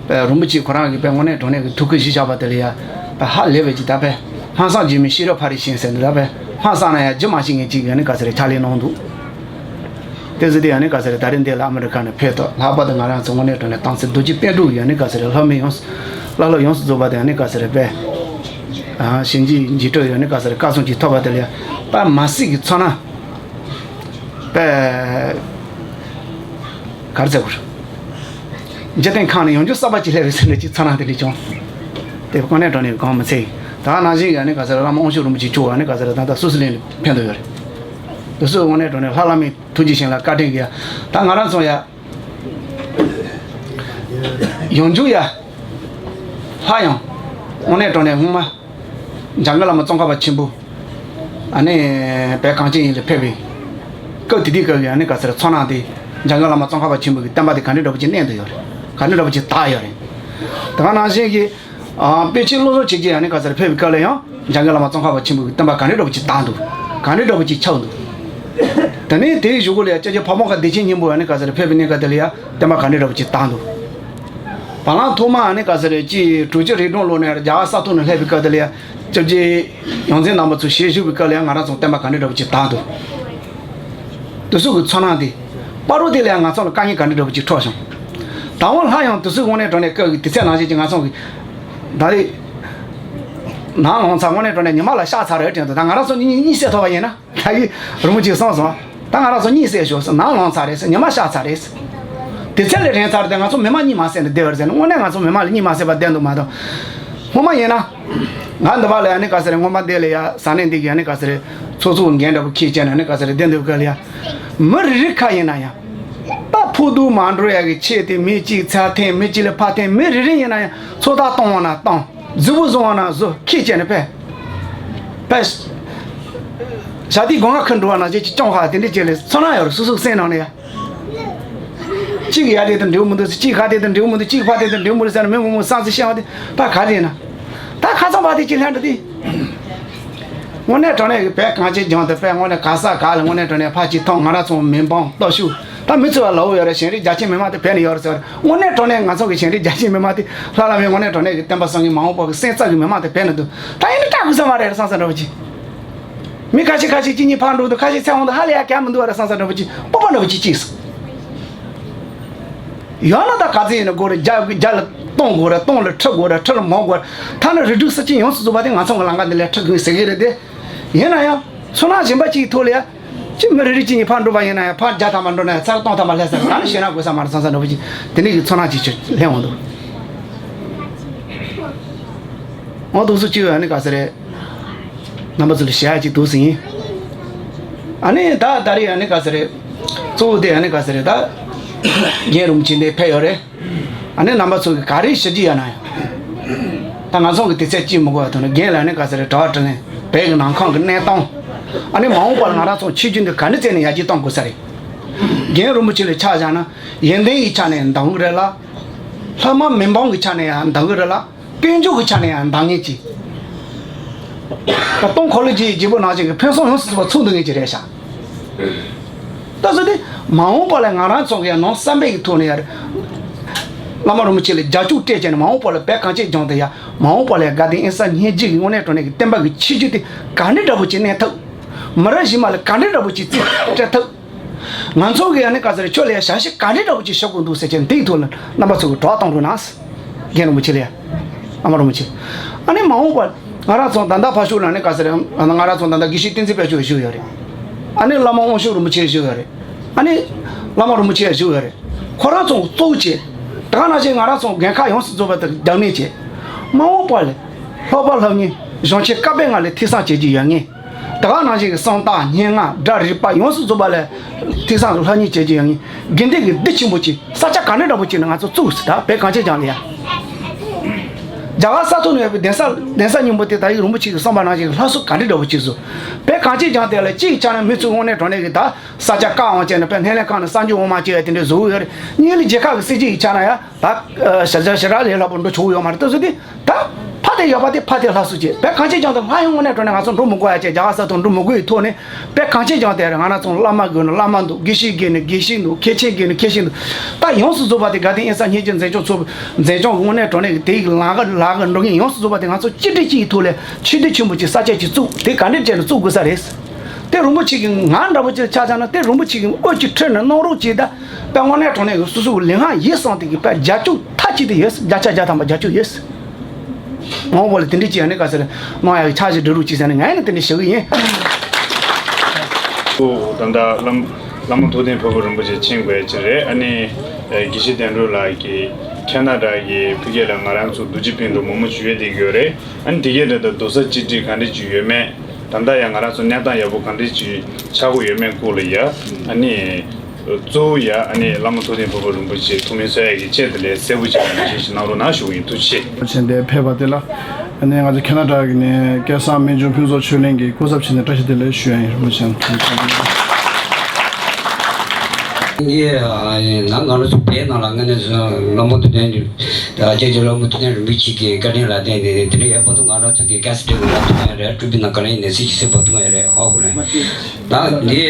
དཔེ་རིན་པོ་ཆེ་ཁོ་རང་གི་དཔེ་དངོས་གནས་དྲང་གནས་ཀྱི་ཐུགས་ཁུར་གཞི་བཞག་པ་དེ་ལ་ཡར་དཔེ་ཧ་ལས་པའི་ཅིག་ད་དཔེ་ལྷག་བསམ་རྗེས་མའི་ཤེས་རབ་ཕ་རོལ་ཕྱིན་ཟེར་འདི་ད་དཔེ་ལྷག་བསམ་ན་ཡང་རྒྱུ་མ་ཤེས་མཁན་ཅིག་གི་ཨ་ནི་ག་ས་རེ་ཕྱག་ལས་གནང་འདུག་དེ་ཚོ་དེ་ཡང་ནི་ག་ས་རེད། ད་རེས་འདི་ལ་ཨ་མི་རི་ཁ་ནས་ཕེབས་ཐུབ། ལྷག་པར་དུ་ང་རང་ཚོ་དངོས་གནས་དྲང་གནས་སྟངས་འཛིན་རྡོ་རྗེ་པཎ་གྲུབ་ཡང་ནི་ག་ས་རེད། ལྷ་མི་ཡོངས་བླ་སློབ་ཡོངས་སུ་རྫོགས་པ་དེ་ཡང་ནི་ག་ས་རེད་པས། ཨ་ཞིང་གི་འཇིགས་སྐྲག་ཡང་ནི་ག་ས་རེད། བཀའ་གསུང་གཅིག་ཐོབ་པ་དེ་ལ་ཡང་དཔེ་མ་སྲིད་ཀྱི་ཚོར་སྣང་དཔེ་ག་རེ་ཟེར་དགོས་རེད། འཇིག་རྟེན་ཁམས་ནས་ཡོང་རྒྱུ་གསར་པ་ཅིག་སླེབས་པའི་ཚུལ་འདྲ་ཅིག་ཚོར་སྣང་དེ་འདྲ་བྱུང་། དེ་དངོས་གནས་དྲང་གནས་གང་མི་ཚེ་ཡིན། ད་ག་ནང་བཞིན་ཡང་ནི་ག་ས་རེད། བླ་མ་དབང་ཕྱུག་རིན་པོ་ཆེ་མཆོག་ཡང་ནི་ག་ས་རེད། ད་ལྟ་སུད་སི་ལན་ནས་ཕེབས་འདུག་ཡོད་རེད། དེ་ཚོ་དངོས་གནས་དྲང་གནས་ལྷ་བླ་མའི་ཐུགས་རྗེ་བཞིན་ལ་བཀའ་དྲིན་གྱིས་ད་ང་རང་ཚོ་ཡ་ཡང་འཇུག་ཡ་ལྷ་ཡང་དངོས་གནས་དྲང་གནས་སྔོན་མ་འཇམ་མགོན་བླ་མ་ཙོང་ཁ་པ་ཆེན་པོ་ཨ་ནི་བོད་གངས་ཅན་ཡུལ་ལ་ཕེབས་པའི་སྐབས་དེ་དུས་སྐབས་ཀྱི་ཨ་ནི་ག་ས་རེད་ཚོར་སྣང་དེ་འཇམ་མགོན་བླ་མ་ཙོང་ཁ་པ་ཆེན་པོ་གི་བསྟན་པ་དེ་ག་འདྲ་འདྲ་པོ་ཅིག་གནས་འདུག་ཡོད་རེད། ག་འདྲ་འདྲ་པོ་ཅིག་དར་ཡོད་རེད། དེ་ག་ནང་བཞིན་གྱི། ཨ་པེ་ཅིན་བློ་བཟང་ཆོས་རྒྱན་ཡང་ནི་ག་ས་རེད་ཕེབས་པའི་སྐབས་ལ་ཡང་འཇམ་མགོན་བླ་མ་ཙོང་ཁ་པ་ཆེན་པོ་གི་བསྟན་པ་ག་འདྲ་འདྲ་པོ་ཅིག་དར་འདུག་ག་འདྲ་འདྲ་པོ་ཅིག་ཆགས་འདུག་དེ་ནས་དེའི་གཞུག་གུ་ལ་ཡང་སྐྱབས་རྗེ་འཕགས་པ་མོ་ཁ་བདེ་ཆེན་སྙིང་པོ་ཡང་ནི་ག་ས་རེད་ཕེབས་པའི་གནས་སྐབས་དེ་ལ་ཡང་བསྟན་པ་ག་འདྲ་འདྲ་པོ་ཅིག་དར་འདུག་བ་ལང་ཐོག་མ་ཡང་ནི་ག་ས་རེད་ཀྱི་དྲུག་ཅུ་རེ་གྲངས་ལོ་ནས་རྒྱ་གར་ས་ཐོག་ནས་སླེབས་པའི་སྐབས་དེ་ལ་ཡང་སྐྱབས་རྗེ་ཡོངས་འཛིན་རྣམ་པ་ཚོ་ཞལ་བཞུགས་པའི་སྐབས་ལ་ཡང་ང་རང་ཚོ་བསྟན་པ་ག་འདྲ་འདྲ་པོ་ཅིག་དར་འདུག་དེ་ཚོ་གི་ཚོར་སྣང་དེ། བར་དུ་དེ་ལ་ཡང་ང་ཚོ་ལ་དཀའ་ངལ་ག་འདྲ་འདྲ་པོ་ཅིག་འཕྲད་བྱུང་། ད་འོང་ལྷ་ཡང་དེ་ཚོའི་དངོས་གནས་དྲང་གནས་སྐབས་ཀྱི་དུས་ཚོད་ནང་བཞིན་གྱི་ང་ཚོ་གི་ད་རེས་ནང་ལངས་ཚར་དངོས་གནས་དྲང་གནས་ཉི་མ་ལ་ཤར་ཚར་རེད་དྲན་འདུག་ད་ང་རང་ཚོ་གཉིས་གཉིད་སད་ཐུབ་པ་ཡིན་ན་ད་གི་རི་མོ་ཅིག་སོང་སོང་། ད་ང་རང་ཚོ་གཉིད་སད་ཤོག་ཟེར་ནང་ལངས་ཚར་རེད་ཟེར་ཉི་མ་ཤར་ཚར་རེད་ཟེར། དུས་ཚོད་ལ་དྲན་ཚར་དེ་ང་ཚོ་མི་མ་གཉིད་མ་སད་ནས་བསྡད་པ་རེད་ཟེར་ན་དངོས་གནས་ང་ཚོ་མི་མ་ལ་གཉིད་མ་སད་པ་བསྡད་འདུག་མ་གཏོགས། སྔོན་མ་ཡིན་ན། ང་འདི་བ་ལ་ཡ་ནི་ག་ས་རེད་སྔོན་མ་འདི་ལ་ཡ་ས་གནས་འདི་གི་ཡ་ནི་ག་ས་རེད་ཚོགས་གཙོ་འགན་འདྲ་པོ་ཁྱེད་བྱས་ན་ནི་ག་ས་རེད་བསྡད་འདུག་ག་ལ་ཡ། མི་རེ་རེ་ཁ་ཡིན་ན་ཡང་། ད་ཕོ་དུ་མ་འགྲོ་ཡ་གི་ཆེད་དེ་མི་གཅིག་ཚ་འཐེན་མི་གཅིག་ལ་ཕ་འཐེན་མི་རེ་རེ་ཡིན་ན་ཡང་ཚོགས་ཐག་གཏོང་བ་ན་གཏོང་རྫི་བོ་བཟུང་བ་ན་བཟོ་ཁྱེད་བྱས་ནི་ཕེ། ཕེ། ཞག་དེའི་སྒོ་ང་ཁུར་འགྲོ་བ་ན་ཅེ་ཅི་ཅོང་ཧ་དེ་འདྲ་ཅེ་ལས་ཚོར་སྣང་ཡོད་རེད་སོ་སོ་སེམས་ནང་ནས་ཡ། གཅིག་ཡ་དེ་དང་འབྲེལ་བ་མི་འདུག་གཅིག་ཁ་དེ་དང་འབྲེལ་བ་མི་འདུག་གཅིག་ཕ་དེ་དང་འབྲེལ་བ་མི་འདུག་ཟེར་ན་མི་མང་པོ་བསམ་ཚུལ་བཤད་པ་དེ་ཕ་ག་རེ་ཡིན་ན། ད་ཁ་སང་ཕ་དེ་གཅིག་ལྷན་འགྲོ་དེ། དངོས་གནས་དྲང་གནས་ཀྱི་བོད་གངས་ཅན་ལྗོངས་དེ་བོད་དངོས་གནས་ག་ས་ག་ལ་དངོས་གནས་དྲང་གནས་ཕ་གཅིག་མཐོང་ང་རང་ཚོ་མི་འབངས་སྟོབས་ཤུགས་ ད་མི་ཚོ་ལ་ལབ་ཡོད་རེད། ཞིང་རིགས་རྒྱ་ཆེའི་མི་མང་དེ་བོད་ནས་ཡོད་རེད་ཟེར་བ་རེད། དངོས་གནས་དྲང་གནས་ང་ཚོ་གི་ཞིང་རིགས་རྒྱ་ཆེའི་མི་མང་དེ་ལྷ་བླ་མའི་དངོས་གནས་དྲང་གནས་ཀྱི་བསྟན་པ་སྲུང་མཁན་མ་འོངས་པ་གི་སེམས་རྩ་གི་མི་མང་དེ་བོད་ནས་འདུག་ད་ཡིན་ན་སྐྲག་དགོས་ས་མ་རེད། བསམ་ས་འདྲ་པོ་ཅིག་མི་ཁ་ཤས་ཁ་ཤས་གཅིག་གཉིས་ཕར་འགྲོ་འདུག་ཁ་ཤས་ཚེ་དབང་འདུག་ཧ་ལས་ཡ་ག་མི་འདུག་བ་རེད། བསམ་ས་འདྲ་པོ་ཅིག་སྤོབས་པ་འདྲ་པོ་ཅིག་སྐྱེས་སོང་། ཡང་ན་ད་ག་ཚོད་ཡིན་ན་དགོས་རེད། རྒྱ་རྒྱ་ལ་གཏོང་དགོས་རེད། གཏོང་ལ་ཁྲི་དགོས་རེད། ཁྲི་ལ་མོ་དགོས་རེད། ཐ་ན་རིགས་དྲུག་སྲིད་སྤྱི་ཡོངས་སུ་རྫོགས་པ་དེ་ང་ཚོ་གི་ལམ་ཁ་འདི་ལ་ཁྲི་དགོས་ཟེར་གི་རེད་དེ། ཡིན་ན་ཡང་ཚོར་སྣང་གཞན་པ་གཅིག་ཐོག་ལ་ཡ། ཅི་མི་རེ་རེ་གཅིག་གཉིས་ཕར་འགྲོ་བ་ཡིན་ན་ཡང་ཕར་བརྒྱ་ཐམ་པ་འགྲོ་ན་ཡང་ཚར་སྟོང་ཐམ་པ་སླེབས་ས་རེད། ད་ནི་ཞེད་སྣང་དགོས་ས་མ་རེད། བསམ་ས་འདྲ་པོ་ཅིག་དེ་འདྲའི་གི་ཚོར་སྣང་ཅིག་ཅིག་སླེབས་འོང་འདུག་འོ་འདུག་སུ་གཅིག་ཡོད་ནི་ག་ས་རེད། རྣམ་པ་ཚོ་ལ་བཤད་ཡ་ཅིག་འདུག་ཟིན། ཨ་ནི་ད་ད་རེས་ཨ་ནི་ག་ས་རེད། གཙོ་བོ་དེ་ཨ་ནི་ག་ས་རེད། ད་རྒན་རིན་པོ་ཆེ་འདི་ཕེབས་ཡོད་རེད། ཨ་ནི་རྣམ་པ་ཚོ་གི་ག་རེ་ཞུ་རྒྱུ་ཡོད་ན་ཡང་། ད་ང་ཚོ་གི་དུས་ཚོད་ཅིག་མི་དགོས་པ་དང་ནི་རྒན་ལ་ནི་ག་ས་རེད། དྲི་བ་དྲིས་ལན། བོད་ཀྱི་ནང་ཁང་གི་གནས་སྟངས། ཨ་ནི་མ་འོངས་པར་ང་རང་ཚོ་ཆོས་བརྒྱུད་འདི་ག་འདྲ་བྱས་ནས་ཡར་རྒྱས་གཏོང་དགོས་ས་རེད། རྒན་རིན་པོ་ཆེ་ལ་ཆ་བཞག་ན་ཡོན་ཏན་གྱི་ཆ་ནས་འདང་གི་རེད་ལ། ལྷ་མ་མི་འབངས་ཀྱི་ཆ་ནས་ཡང་འདང་གི་རེད་ལ། དཔལ་འབྱོར་གྱི་ཆ་ནས་ཡང་འདང་ངེས་ཀྱི། ད་སྟོང་འཁོར་ལོ་རྒྱས་བརྗེ་པོ་ནང་བཞིན་གྱི་ཕུན་སུམ་ཡོངས་སུ་རྫོགས་པ་ཚུགས་འདུག་ངེས་ཀྱི་རེད་ཤག་ད་གཟོད་དེ་མ་འོངས་པ་ལ་ང་རང་ཚོ་གི་ཡང་ནང་བསམ་པའི་གི་ཐོག་ནས་ཡང་བླ་མ་རིན་པོ་ཆེ་ལ་རྒྱབ་སྐྱོར་སྤྲད་བྱས་ནས་མ་འོངས་པ་ལ་བོད་གངས་ཅན་ལྗོངས་དེ་ཡང་མ་འོངས་པ་ལ་དགའ་ལྡན་དབེན་ས་སྙིང་རྗེ་གི་དངོས་གནས་དྲང་གནས་ཀྱི་བསྟན་པ་གི་ཆེ་རྒྱུ་དེ་ག་འདྲ་འདྲ་པོ་ཅིག་གནས་ཐུབ། མི་རབས་གཞན་མ་ལ་ག་འདྲ་འདྲ་པོ་ཅིག་རྩིས་སྤྲད་ཐུབ། ང་ཚོ་གི་ཡང་ནི་ག་ཟེར་ཁྱོད་ལ་ཡང་ཞབས་ཕྱི་ག་འདྲའི་འདྲ་པོ་ཅིག་ཞུ་དགོས་འདུག་ཟེར་གྱི་འདིའི་ཐོག་ལ་རྣམ་པ་ཚོ་གི་དྲི་བ་གཏོང་རོགས་གནང་། རྒན་རིན་པོ་ཆེ་ལ་ཡང་། ཨ་མ་རིན་པོ་ཆེ། ཨ་ནི་མ་འོངས་པར་ང་རང་ཚོ་ད་ལྟ་ཕར་ཕྱོགས་ལ་ནི་ག་ཟེར་ང་རང་ཚོ་ད་ལྟ་དགེ་བཤེས་བསྟན་འཛིན་དཔལ་འབྱོར་བཞུགས་ཡོད་རེད། ཨ་ནི་བླ་མ་དབང་ཕྱུག་རིན་པོ་ཆེ་བཞུགས་ཡོད་རེད། ཨ་ནི་བླ་མ་རིན་པོ་ཆེ་བཞུགས་ཡོད་རེད། ཁོ་རང་ཚོ་གཙོ་བོ་བྱས། ད་ག་ནང་བཞིན་ང་རང་ཚོ་འགན་ཁག་ཡོངས་སུ་རྫོགས་པ་དང་རྒྱབ་གཉེར་བྱས། མ་འོངས་པ་ལ་ལྷག་པ་ལྷབ་ངེས་གཞོན་སྐྱེས་བཀའ་པོད་ལྔ་ལ་ཐོས་བསམ་བྱེད་རྒྱུ་ཡོད་ངེས། ད་ག་ནང་བཞིན་གྱི་གསང་རྟགས་སྙན་ངག་སྒྲ་རིག་པ་ཡོངས་སུ་རྫོགས་པ་ལ་ཐོས་བསམ་ལྷབ་གཉེར་བྱེད་རྒྱུ་ཡོད་ངེས། དགེ་འདུན་གྱི་སྡེ་ཆེན་པོ་ཅིག་ས་ཆ་ག་འདྲ་འདྲ་པོ་ཅིག་ནས་ང་ཚོ་བཙུགས་ཟེར། ད་བོད་གངས་ཅན་ལྗོངས་ལ་ཡ། རྒྱ་གར་ས་ཐོག་ནས་ཡོད་པའི་གདན་ས་གདན་ས་སྙིང་པོ་དེ་ད་ཡིག་རིན་པོ་ཆེ་གི་གསུངས་པ་ནང་བཞིན་གྱི་ལྷ་གསོལ་ག་འདྲ་འདྲ་པོ་ཅིག་བཟོ། བོད་གངས་ཅན་ལྗོངས་དེ་ལ་གཅིག་གི་ཆ་ནས་མི་ཚོས་དངོས་གནས་དྲང་གནས་ཀྱི་ད་ས་ཆ་བཀག་དབང་བྱས་ནས་བོད་སྣེ་ལེན་ཁང་ནས་གསར་འགྱུར་འོང་མ་བྱས་དེ་འདྲ་བཟོ་གི་ཡོད་རེད། གཉིས་ལ་རྒྱལ་ཁབ་ཀྱི་སྲིད་ཇུས་ཀྱི་ཆ་ནས་ཡ། ད་ཞེ་དྲག་ཞེ་དྲག་ལས་སླ་པོ་འགྲོ་ཆོག་གི་ཡོད་མ་རེད། ལྟ་ཚུལ་དེ་ད་ཕ་དེ་ཡོད་པ་དེ་ཕ་དེ་ལྷ་གསོལ་བྱེད། བོད་གངས་ཅན་ལྗོངས་དེ་སླར་ཡང་དངོས་གནས་དྲང་གནས་ང་ཚོ་འགྲོ་མི་དགོས་ཡ་བྱས། རྒྱ་གར་ས་ཐོག་འགྲོ་མི་དགོས་ཡི་ཐོག་ནས་བོད་གངས་ཅན་ལྗོངས་དེར་ང་རང་ཚོ་བླ་མ་དགོས་ན་བླ་མ་འདུག་དགེ་བཤེས་དགོས་ན་དགེ་བཤེས་འདུག་མཁན་ཆེན་དགོས་ན་མཁན་ཆེན་འདུག་ད་ཡོངས་སུ་རྫོགས་པ་དེ་དགའ་ལྡན་དབེན་ས་སྙིང་རྗེ་འཛིན་སྐྱོང་ཚོགས་འཛིན་སྐྱོང་གི་དངོས་གནས་དྲང་གནས་ཀྱི་དེ་ཡི་ལམ་ཁ་ལམ་ཁ་འགྲོ་མཁན་ཡོངས་སུ་རྫོགས་པ་དེ་ང་ཚོ་གཅིག་སྒྲིལ་གཅིག་ཡི་ཐོག་ལ་ཆོས་སྡེ་ཆེན་པོ་ཅིག་ས་ཆ་ཅིག་བཙུགས། དེ་ག་འདྲ་བྱས་ནས་བཙུགས་དགོས་ས་རེད། དེ་རིན་པོ་ཆེ་གི་ང་འདྲ་པོ་ཅིག་ཆ་བཞག་ན་དེ་རིན་པོ་ཆེ་གི་དབུ་ཅིག་ཁྲིད་ནས་གནང་རོགས་གྱིས། ད་དཔེ་དངོས་གནས་དྲང་གནས་ཀྱི་སོ་སོའི་ལས་སྣེ་ཡིན་བསམ་དེ་གི་དཔེ་རྒྱབ་སྐྱོར་མཐའ་གཅིག་ཏུ་ཡོད། བརྒྱ་ཆ་བརྒྱ་ཐམ་པ་རྒྱབ་སྐྱོར་ཡོད། མ་འོངས་པ་ལ་དེ་འདྲ་ཅིག་ཡང་ནི་ག་ཟེར་གནང་ཡག་གི་འཆར་གཞི་སྒྲིག་རོགས་གྱིས་ཟེར་ནས་ངས་ནི་དེ་འདྲ་ཞུ་གི་ཡིན། ད་ལྟ་བླ་མ་བླ་མ་ཐུབ་བསྟན་ཕུར་བུ་རིན་པོ་ཆེ་མཁྱེན་དགོས་ཡ་ཅིག་རེད། ཨ་ནི་དགེ་བཤེས་བསྟན་སྒྲོན་ལགས་ཀྱིས་ཁེ་ན་ཌ་གི་ཕ་གི་ལ་ང་རང་ཚོ་རྡོ་རྗེ་སྤུན་གྲོགས་མང་པོ་ཞིག་ཡོད་བསྡད་ཀྱི་ཡོད་རེད། ཨ་ནི་དེ་གའི་རེད། ད་རྡོག་རྩ་གཅིག་སྒྲིལ་ག་འདྲ་ཅིག་ཡོད་མེད། ད་ལྟ་ཡང་ང་རང་ཚོ་གནས་སྟངས་ཡག་པོ་ག་འདྲ་ཅིག་ཆགས་ཀྱི་ཡོད་མེད་སྐོར་ལ་ཡ། ཨ་ནི་གཙོ་བོ་ཡ་ཨ་ནི་བླ་མ་ཐུབ་བསྟན་ཕུར་བུ་རིན་པོ་ཆེ་ཐུགས་སྨོན་གསོལ་ཡག་གི་ཆེད་དུ་ལས་གསལ་པོ་ཅིག་ངོ་སྤྲོད་ཞིག་གནང་རོགས་གནང་ཞུ་གི་ཡིན། ཐུགས་རྗེ་ཆེ། ཕྱིན་ཏེ་ཕེབས་པ་དེ་ལ་ཨ་ནི་ང་ཚོ་ཁེ་ན་ཌ་གི་ནས་སྐལ་བཟང་སྨན་ལྗོངས་ཕུན་ཚོགས་ཆོས་གླིང་གི་སྐུ་ཚབ་བྱས་ནས་བཀྲ་ཤིས་བདེ་ལེགས་ཞུ་ཡ་ཡིན། རིན་པོ་ཆེ། ཡིན་གྱི། ཨ་ནི་ང་རང་ཚོ་བོད་ནང་ལ་དངོས་གནས་བླ་མ་ཐུབ་བསྟན་རྒྱལ་གྱི་བླ་མ་ཐུབ་བསྟན་རིན་པོ་ཆེ་གི་བཀའ་དྲིན་ལ་བརྟེན་ནས་དེ་རིང་ཡག་པོ་འདུག་ང་རང་ཚོ་གི་ག་ས་སྟེང་ལ་ཐུག་ཡ་རེད། སྤྲུལ་པའི་ནང་ག་ལ་ཡིན་ནས་སྲིད་ཀྱི་སྲིད་པ་ཐུག་ཡ་རེད། ཧོ་གོ་རེད། ད་འདི་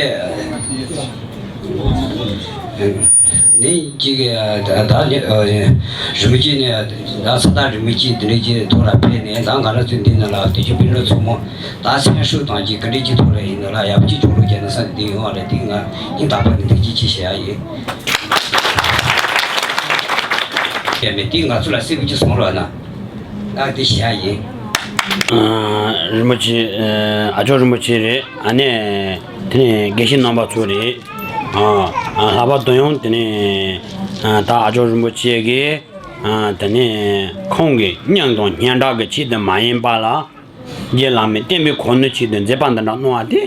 ནི་གཅིག་གི་ད་ནི་རིན་པོ་ཆེ་ནས་ད་ས་ཐག་རིང་པོ་ཅིག་དེ་འདྲ་ཅིག་ཐོག་ལ་ཕེབས་ནས་ད་ང་རང་ཚོའི་འདི་ནང་ལ་དེ་ཆུ་བི་ལོ་ཚོ་མོ་ད་སེམས་ཤུགས་དང་ཅིག་ག་འདྲ་ཅིག་ཐོག་ལ་ཡིན་ན་ལ་ཡག་པོ་ཅིག་བྱུང་རོགས་བྱས་ན་བསམ་དེ་ཡོང་བ་རེད། དེ་ང་སྙིང་ཐག་པ་ནས་ཐུགས་རྗེ་ཆེ་ཞུ་ཡ་ཡིན། ཡ་མེད་དེ་ང་ཚོ་ལ་སེམས་ཀྱི་སོང་རོགས་ན། ཨ་དེ་བྱ་ཡིན། རིན་པོ་ཆེ། ཨ་ཅོ་རིན་པོ་ཆེ་རེད། ཨ་ནི་དེ་ནས་དགེ་བཤེས་རྣམ་པ་ཚོ་རེད། ཨ་ལྷག་པར་དུ་ཡང་དེ་ནས་ད་ཨ་ཅོ་རིན་པོ་ཆེ་གིས་དེ་ནས་ཁོང་གི་སྙིང་དང་སྙན་གྲགས་ཀྱི་ཆེད་དུ་མ་ཡིན་པ་ལ་རྗེ་བླ་མའི་བསྟན་པའི་གོ་གནས་ཆེད་དུ་མཛད་པ་འདི་འདྲ་གནང་བ་དེ།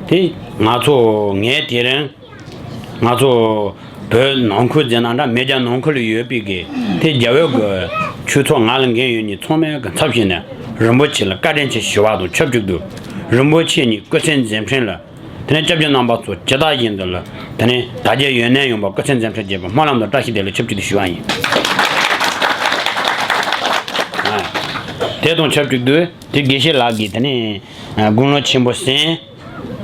དེ་ང་ཚོ་ངས་དེ་རིང་ང་ཚོ་བོད་ནང་ཁུལ་ཟེར་ན་འདྲ། མེས་རྒྱལ་ནང་ཁུལ་ལ་ཡོད་པའི་གི་དེ་རྒྱ་བོད་ཀྱི་ཆོས་ཚོགས་ང་ལ་འགན་ཡོད་མཁན་ཚང་མའི་གི་ཚབ་བྱས་ནས་རིན་པོ་ཆེ་ལ་བཀའ་དྲིན་ཆེ་ཞུ་བ་དང་ཆབས་ཅིག་ཏུ་རིན་པོ་ཆེ་ཉིད་སྐུ་ཚེ་མཛད་འཕྲིན་ལ་དེ་ནས་སྐྱབས་རྗེ་རྣམ་པ་ཚོ་ཇི་ལྟར་བཞིན་དུ་ལ་དེ་ནས་དར་རྒྱས་ཡུན་གནས་ཡོང་བར་སྐུ་ཚེ་མཛད་འཕྲིན་རྒྱས་པར་སྨོན་ལམ་དང་བཀྲ་ཤིས་བདེ་ལེགས་ཆབས་ཅིག་ཏུ་ཞུ་བ་ཡིན། དེ་དང་ཆབས་ཅིག་ཏུ་དེ་དགེ་བཤེས་ལགས་ཀྱིས་དེ་ནས་དགུང་ལོ་ཆེན་པོ་ཟིན།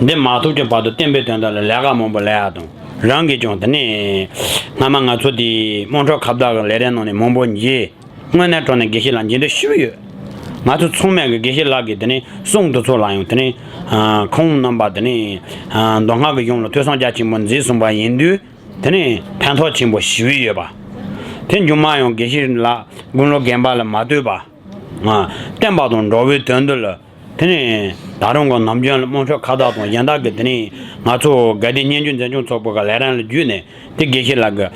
འདི་མ་ཐུག་ཀྱི་བར་དུ་བསྟན་པའི་དོན་དག་ལ་ལས་ཀ་མང་པོ་ལས་ཡག་དང་ རང་གིས་ཀྱང་དེ་ནས་སྔ་མ་ང་ཚོ་དེ་དམངས་ཁྲོད་ཁ་བརྡ་གི་ལས་རིམ་ནང་ནས་མང་པོ་མཇལ། དངོས་གནས་དྲང་གནས་དགེ་བཤེས་ལགས་མཇལ་འདོད་ཞེ་པོ་ཡོད། ང་ཚོ་ཚང་མས་ཀྱི་དགེ་བཤེས་ལགས་ཀྱི་དེ་ནས་གསུང་དེ་ཚོ་ལ་ཡང་དེ་ནས་ཁོང་རྣམ་པ་དེ་ནས་མདོ་སྔགས་ཀྱི་གཞུང་ལ་ཐོས་བསམ་རྒྱ་ཆེན་པོ་མཛད་གསུངས་པ་ཡིན་དུས། དེ་ནས་ཕན་ཐོགས་ཆེན་པོ་ཞེ་པོ་ཡོད་པ། དེ་མཇུག་མ་ཡང་དགེ་བཤེས་ལགས་དགུང་ལོ་རྒན་པ་ལ་མ་ལྟོས་པ། བསྟན་པ་དང་འགྲོ་བའི་དོན་དུ་ལ། དེ་ནས་ད་རུང་གི་ནམ་རྒྱུན་ལ་དམངས་ཁྲོད་ཁ་བརྡ་དང་གཞན་དག་གི་དེ་ནས་ང་ཚོ་དགའ་ལྡན་སྙན་བརྒྱུད་འཛིན་སྐྱོང་ཚོགས་པ་གི་ལས་རིམ་ལ་བརྒྱུད་ནས་དེ་དགེ་བཤེས་ལགས་ཀྱི་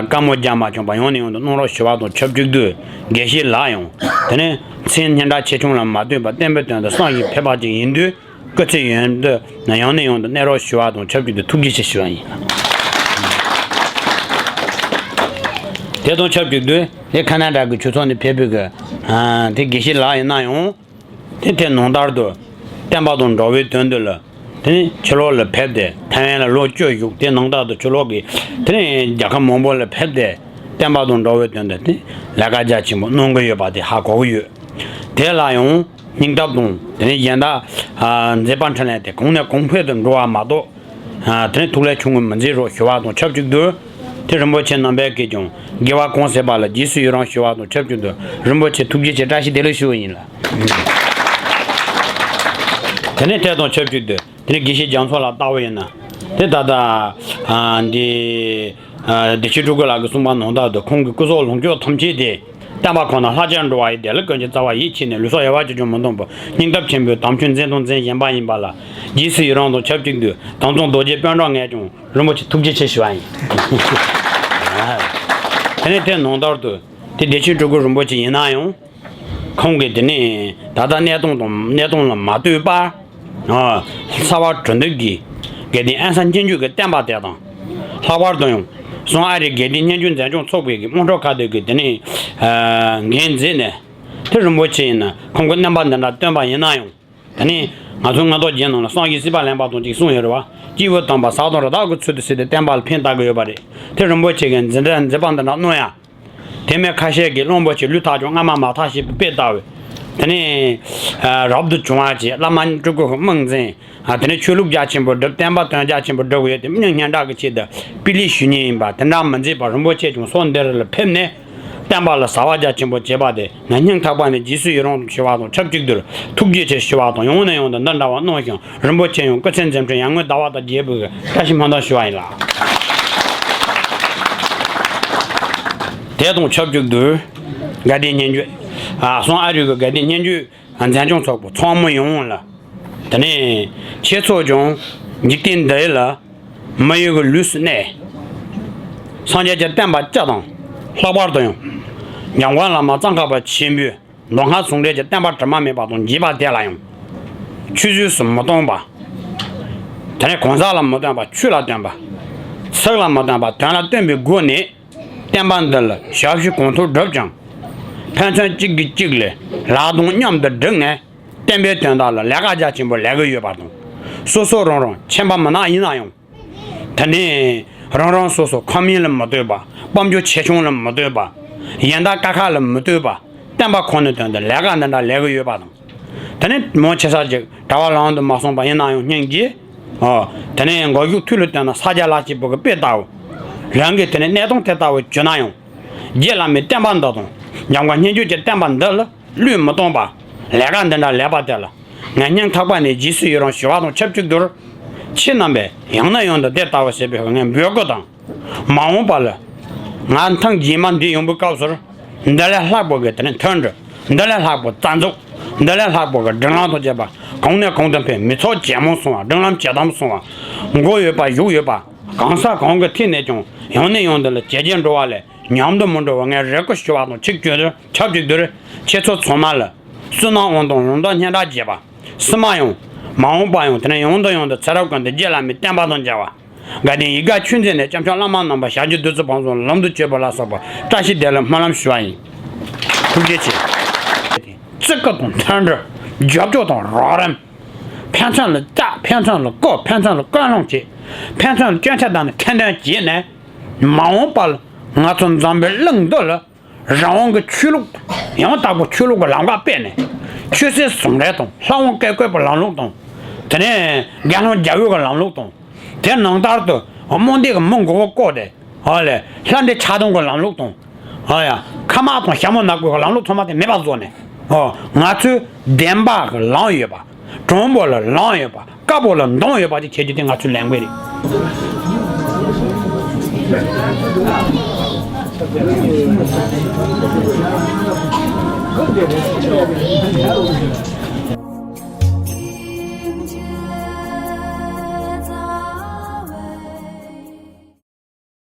བཀའ་མོལ་རྒྱ་མ་བྱུང་པ་ཡང་ནས་ཡང་དུ་གནང་རོགས་ཞུ་བ་དང་ཆབས་ཅིག་ཏུ། དགེ་བཤེས་ལགས་ཡང་དེ་ནས་མཚན་སྙན་གྲགས་ཆེ་ཆུང་ལ་མ་ལྟོས་པར་བསྟན་པའི་དོན་དུ་བསམ་ཡས་ཕེབས་པ་ཅིག་ཡིན་དུས། སྐུ་ཚེ་ཡུན་དུ་ཡང་ནས་ཡང་དུ་གནས་རོགས་ཞུ་བ་དང་ཆབས་ཅིག་ཏུ་ཐུགས་རྗེ་ཆེ་ཞུ་བ་ཡིན། དེ་དང་ཆབས་ཅིག་ཏུ་དེ་ཁ་ན་ཌ་གི་ཆོས་ཚོགས་ནས་ཕེབས་པའི་གི་དེ་དགེ་བཤེས་ལགས་ཡིན་ན་ཡང་། དེ་དེ་ནང་ལྟར་དུ་བསྟན་པ་དང་འགྲོ་བའི་དོན་དུ་ལ་དེ་ནི་ཕྱི་ལོགས་ལ་ཕེབས་ཏེ་ཐའེ་ཝན་ལ་ལོ་བཅུ་བཞུགས། དེ་ནང་ལྟར་དུ་ཕྱི་ལོགས་ཀྱི་དེ་ནི་རྒྱལ་ཁབ་མང་པོ་ལ་ཕེབས་ཏེ་བསྟན་པ་དང་འགྲོ་བའི་དོན་དུ་དེ་ལས་ཀ་རྒྱ་ཆེན་པོ་གནང་གི་ཡོད་པ་དེ་ཧ་གོ་གི་ཡོད། དེ་ལ་ཡང་སྙིང་སྟོབས་དང་དེ་ནི་གཞན་དག་མཛད་པ་འཕྲིན་ལས་དེ་གོང་ནས་གོང་འཕེལ་དུ་འགྲོ་བ་མ་གཏོགས། དེ་ནི་ཐུགས་ལས་ཆུང་ངུ་མི་མཛད་རོགས་ཞུ་བ་དང་ཆབས་ཅིག་ཏུ། དེ་རིན་པོ་ཆེ་རྣམ་པས་ཀྱིས་ཀྱང་དགེ་བ་གང་ཟད་པ་ལ་རྗེས་སུ་ཡི་རང་ཞུ་བ་དང་ཆབས་ཅིག་ཏུ་རིན་པོ་ཆེ་ཐུགས་རྗེ་ཆེ་བཀྲ་ཤིས་བདེ་ལེགས་ཞུ་བ་ཡིན་ལ། དེ་ནས་དེ་དང་ཆབས་ཅིག་ཏུ་དེ་ནས་དགེ་བཤེས་རྒྱ་མཚོ་ལགས་ལྟ་བུ་ཡིན་ན། དེ་ད་ལྟ་འདི་བདེ་ཆེན་སྤྲུལ་སྐུ་ལགས་ཀྱིས་གསུངས་པ་ནང་ལྟར་དུ་ཁོང་གི་སྐུ་གཟུགས་ལོངས་སྤྱོད་ཐམས་ཅད་དེ། བསྟན་པ་ཁོ་ན་ལྷར་བཅས་འགྲོ་བ་ཡི་བདེ་ལེགས་ཀུན་གྱི་རྩ་བ་ཡིད་ཆེས་ནས་ལུས་སྲོག་གཡོ་བ་ཅི་བྱུང་མི་གཏོང་བར་སྙིང་སྟོབས་ཆེན་པོས་དམ་ཆོས་མཛད་དང་མཛད་བཞིན་པ་ཡིན་པ་ལ་རྗེས་སུ་ཡི་རང་དང་ཆབས་ཅིག་ཏུ་དམ་གཙང་རྡོ་རྗེ་དཔལ་འབྲོམ་ངས་ཀྱང་རིན་པོ་ཆེ་ཐུགས་རྗེ་ཆེ་ཞུ་བ་ཡིན། དེ་ནས་དེ་ནང་ལྟར་དུ་དེ་བདེ་ཆེན་སྤྲུལ་སྐུ་རིན་པོ་ཆེ་ཡིན་ན་ཡང་། ཁོང་གིས་དེ་ནས་ད་ལྟ་གནས་སྟངས་དང་གནས་སྟངས་ལ་མ་ལྟོས་པར། ཨ། ཚ་བ་གྲུ་འདེགས་ཀྱིས་དགེ་ལྡན་ཨན་ས་སྙན་བརྒྱུད་ཀྱི་བསྟན་པ་དེ་དང་། ལྷག་པར་དུ་ཡང་བཟུང་ཨ་རིའི་དགེ་ལྡན་སྙན་བརྒྱུད་འཛིན་སྐྱོང་ཚོགས་པའི་གི་དམངས་ཁྲོད་ཁ་བརྡའི་གི་དེ་ནས་ཨ་འགན་མཛད་ནས། དེ་རིན་པོ་ཆེ་ཡིན་ན་ཁོང་གི་རྣམ་པ་འདི་འདྲ་སྟོན་པ་ཡིན་ན་ཡང་། དེ་ནས་ང་ཚོ་སྔོན་ཐོག་རྒྱན་ནང་ལ་སངས་རྒྱས་སྲིད་པ་ལེན་པ་དང་གཅིག་གསུངས་ཡོད་རེད་བ། སྐྱེས་བུ་དམ་པ་ཟས་དང་རི་དྭགས་ཀྱི་ཚུལ་དུ་གསོལ་ཏེ་བསྟན་པ་ལ་ཕན་བཏགས་ཀྱི་ཡོད་པ་རེད། དེ་རིན་པོ་ཆེ་གིས་འཛིན་གྲྭ་མཛད་པ་འདི་འདྲ་གནང་ཡ། དེ་མིན་ཁ་ཤས་ཀྱིས་གླང་པོ་ཆེ་ལུས་འཐག་ཀྱང་རྔ་མ་མ་འཐག་ཞེས་པའི་དཔེ་ལྟ་བུ། དེ་ནས་རབ་ཏུ་བྱུང་བ་བཅས་བླ་མ་སྤྲུལ་སྐུ་ཁོ་དམིགས་འཛིན། དེ་ནས་ཆོས་ལུགས་རྒྱ་ཆེན་པོ་སྒྲུབ། བསྟན་པ་དོན་རྒྱ་ཆེན་པོ་སྒྲུབ་ཡོད་དེ་སྙིང་སྙན་གྲགས་ཀྱི་ཆེད་དུ་པི་ལི་ཞུ་མཁན་ཡིན་པ་དེ་འདྲ་མི་མཛད་པར་རིན་པོ་ཆེ་ཀྱང་ས་འདི་རུ་ལ་ཕེབས་ནས་བསྟན་པ་ལ་ཟ་བ་རྒྱ་ཆེན་པོ་བྱས་པ་དེ་ང་སྙིང་ཐག་པ་ནས་རྗེས་སུ་ཡི་རང་ཞུ་བ་དང་ཆབས་ཅིག་ཏུ་ཐུགས་རྗེ་ཆེ་ཞུ་བ་དང་ཡང་ནས་ཡང་དུ་འདི་འདྲ་བ་གནང་ཞིང་རིན་པོ་ཆེ་ཡང་སྐུ་ཚེ་མཛད་འཕྲིན་ཡར་ངོའི་ཟླ་བ་དང་རྒྱས་པའི་བཀྲ་ཤིས་སྨོན་འདུན་ཞུ་བ་ཡིན་ལ། དེ་དང་ཆབས་ཅིག་ཏུ་དགའ་ལྡན་སྙན་བརྒྱུད། ཨ་སང་ཨ་རི་གི་དགའ་ལྡན་སྙན་བརྒྱུད་འཛིན་སྐྱོང་ཚོགས་པ་ཚང་མ་ཡོངས་ལ། དེ་ནས་ཁྱེད་ཚོ་ཀྱང་འཇིག་རྟེན་འདི་ལ་མི་ཡུལ་གྱི་ལུས་སུ་གནས། སངས་རྒྱས་ཀྱི་བསྟན་པ་སྤྱི་དང་། ལྷག་པར་དུ་ཡང་། འཇམ་མགོན་བླ་མ་གཙང་ཁ་པ་ཆེན་པོས། མདོ་སྔགས་ཟུང་འབྲེལ་གྱི་བསྟན་པ་དྲི་མ་མེད་པ་དང་རྒྱས་པ་དེ་ལ་ཡང་། ཆུད་ཟོས་སུ་མི་གཏོང་བ། དེ་ནས་གང་ཟག་ལ་མི་སྟོན་པ་ཆོས་ལ་སྟོན་པ། ཚིག་ལ་མི་སྟོན་པ་དོན་ལ་སྟོན་པའི་སྒོ་ནས། བསྟན་པ་འདི་ལ་ཞབས་ཞུ་གང་ཐུབ་བསྒྲུབས་ཀྱང་། ཕན་ཚུན་གཅིག་གིས་གཅིག་ལ་ལག་གདང་མཉམ་དུ་བསྒྲིགས་ནས། བསྟན་པའི་དོན་དག་ལ་ལས་ཀ་རྒྱ་ཆེན་པོ་ལས་ཀྱི་ཡོད་པ་དང་། སོ་སོ་རང་རང་ཁྱིམ་པ་མི་ནག་ཡིན་ན་ཡང་། དེ་ནས་རང་རང་སོ་སོ་ཁོམ་མིང་ལ་མི་ལྟོས་པ། དཔལ་འབྱོར་ཆེ་ཆུང་ལ་མི་ལྟོས་པ། གཞན་དག་དཀའ་ཁག་ལ་མི་ལྟོས་པ། བསྟན་པ་ཁོ་ནའི་དོན་དུ་ལས་ཀ་འདི་འདྲ་ལས་ཀྱི་ཡོད་པ་དང་། དེ་ནས་མང་ཆེ་ས་ཅིག་གྲྭ་པ་ལམ་དུ་མ་སོང་པ་ཡིན་ན་ཡང་སྙིང་རྗེ། ཨོ། དེ་ནས་མགོ་གཞུག་ཐུགས་ལ་བཏོན་ན་ས་སྐྱ་ལ་སྐྱིད་པོ་གི་དཔེ་ལྟ་བུ། རང་གི་དེ་ནས་གནས་སྟངས་དེ་ལྟ་བུ་བྱུང་ན་ཡང་། རྗེ་བླ་མའི་བསྟན་པ་འདི་དང་། འཇམ་མགོན་སྙན་བརྒྱུད་ཀྱི་བསྟན་པ་འདི་ལ་བློས་མི་གཏོང་བར་ལས་ཀ་འདི་འདྲ་ལས་པ་དེ་ལ་ང་སྙིང་ཐག་པ་ནས་རྗེས་སུ་ཡི་རང་ཞུ་བ་དང་ཆབས་ཅིག་ཏུ། ཁྱེད་རྣམ་པས་ཡང་ནས་ཡང་དུ་དེ་ལྟ་བུ་ཟེར་བའི་ངས་འབོད་སྐུལ་དང་། མ་འོངས་པ་ལ་ང་ཐེངས་རྗེས་མ་འདི་ཡོང་བའི་སྐབས་སུ། འདི་ལས་ལྷག་པའི་གི་དེ་ནས་མཐུན་སྒྲིལ། འདི་ལས་ལྷག་པའི་རྩ་འཛུགས། འདི་ལས་ལྷག་པའི་གི་སྒྲིག་ལམ་དང་བཅས་པ་གོང་ནས་གོང་དུ་འཕེལ། མི་ཚོགས་ཇེ་མང་སོང་བ། སྒྲིག་ལམ་ཇེ་དམ་སོང་བ། མགོ་ཡོད་པ་གཞུག་ཡོད་པ། གང་ས་གང་གི་ཐད་ནས་ཀྱང་ཡང་ནས་ཡང་དུ་ལ་ཇེ་རྒྱས་འགྲོ་བ་ལས་ཉམས་དུ་མི་འགྲོ་བ་ངས་རེ་སྐུལ་ཞུ་བ་དང་ཆིག་ཆོད་དུ་ཆབས་ཅིག་ཏུ་ཁྱེད་ཚོ་ཚང་མ་ལ་བསོད་ནམས་དབང་ཐང་ཡོན་ཏན་སྙན་གྲགས་རྒྱས་པ། སྲིད་མ་ཡང་། མ་འོངས་པ་ཡང་དེ་ནས་ཡང་དུ་ཡང་དུ་ཚེ་རབས་ཀུན་ཏུ་རྗེ་བླ་མའི་བསྟན་པ་དང་མཇལ་བ། དགའ་ལྡན་ཡིད་དགའ་ཆོས་འཛིན་ནས་སྐྱབས་མཆོག་བླ་མ་རྣམ་པ་ཞབས་ཀྱི་བདུད་རྩི་བང་སོ་ལམ་དུ་བཅུག་པ་ལ་སོགས་པ་བཀྲ་ཤིས་བདེ་ལེགས་སྨོན་ལམ་ཞུ་བ་ཡིན། ཐུགས་རྗེ་ཆེ། བརྩི་བཀུར་དང་མཐུན་སྒྲིལ། རྒྱབ་སྐྱོར་དང་རོགས་རམ། ཕན་ཚུན་ལ་བལྟ། ཕན་ཚུན་ལ་བསྐུར། ཕན་ཚུན་ལ་ཀུན་སློང་བྱེད། ཕན་ཚུན་ལ་སྐྱོན་ཆ་བརྡར་ནས་ཁྲིད་སྟོན་བྱས་ནས། མ་འོངས་པ་ལ་ང་ཚོ་འཛམ་བུའི་གླིང་འདི་ལ། རང་དབང་གི་ཆོས་ལུགས། ཡང་དག་པའི་ཆོས་ལུགས་ཀྱི་ལམ་ཁ་སྤེལ་ནས། ཆོས་སྲིད་ཟུང་འབྲེལ་དང་། ལྷ་དབང་བཀའ་བཀོད་པའི་ལམ་ལུགས་དང་། དེ་ནས་དགེ་སློང་རྒྱལ་པོའི་གི་ལམ་ལུགས་དང་། དེ་ནང་ལྟར་དུ་ རྨོངས་དད་ཀྱི་མི་མགོ་བོ་བསྐོར་ཏེ། ཨོ་ལེ། ལྷ་འདྲེ་ཆགས་སྡང་གི་ལམ་ལུགས་དང་། ཨོ་ཡ། ཁ་དམག་དང་ཞྭ་མོ་ནག་པོའི་ལམ་ལུགས་ཚང་མ་དེ་མེད་པ་བཟོས་ནས། ཨོ། ང་ཚོས་བདེན་པ་གི་ལམ་ཡོད་པ། དྲང་པོ་ལ་ལམ་ཡོད་པ། དཀར་པོ་ལ་མདངས་ཡོད་པ་དེ་བྱེད་རྒྱུ་དེ་ང་ཚོའི་ལས་འགན་རེད།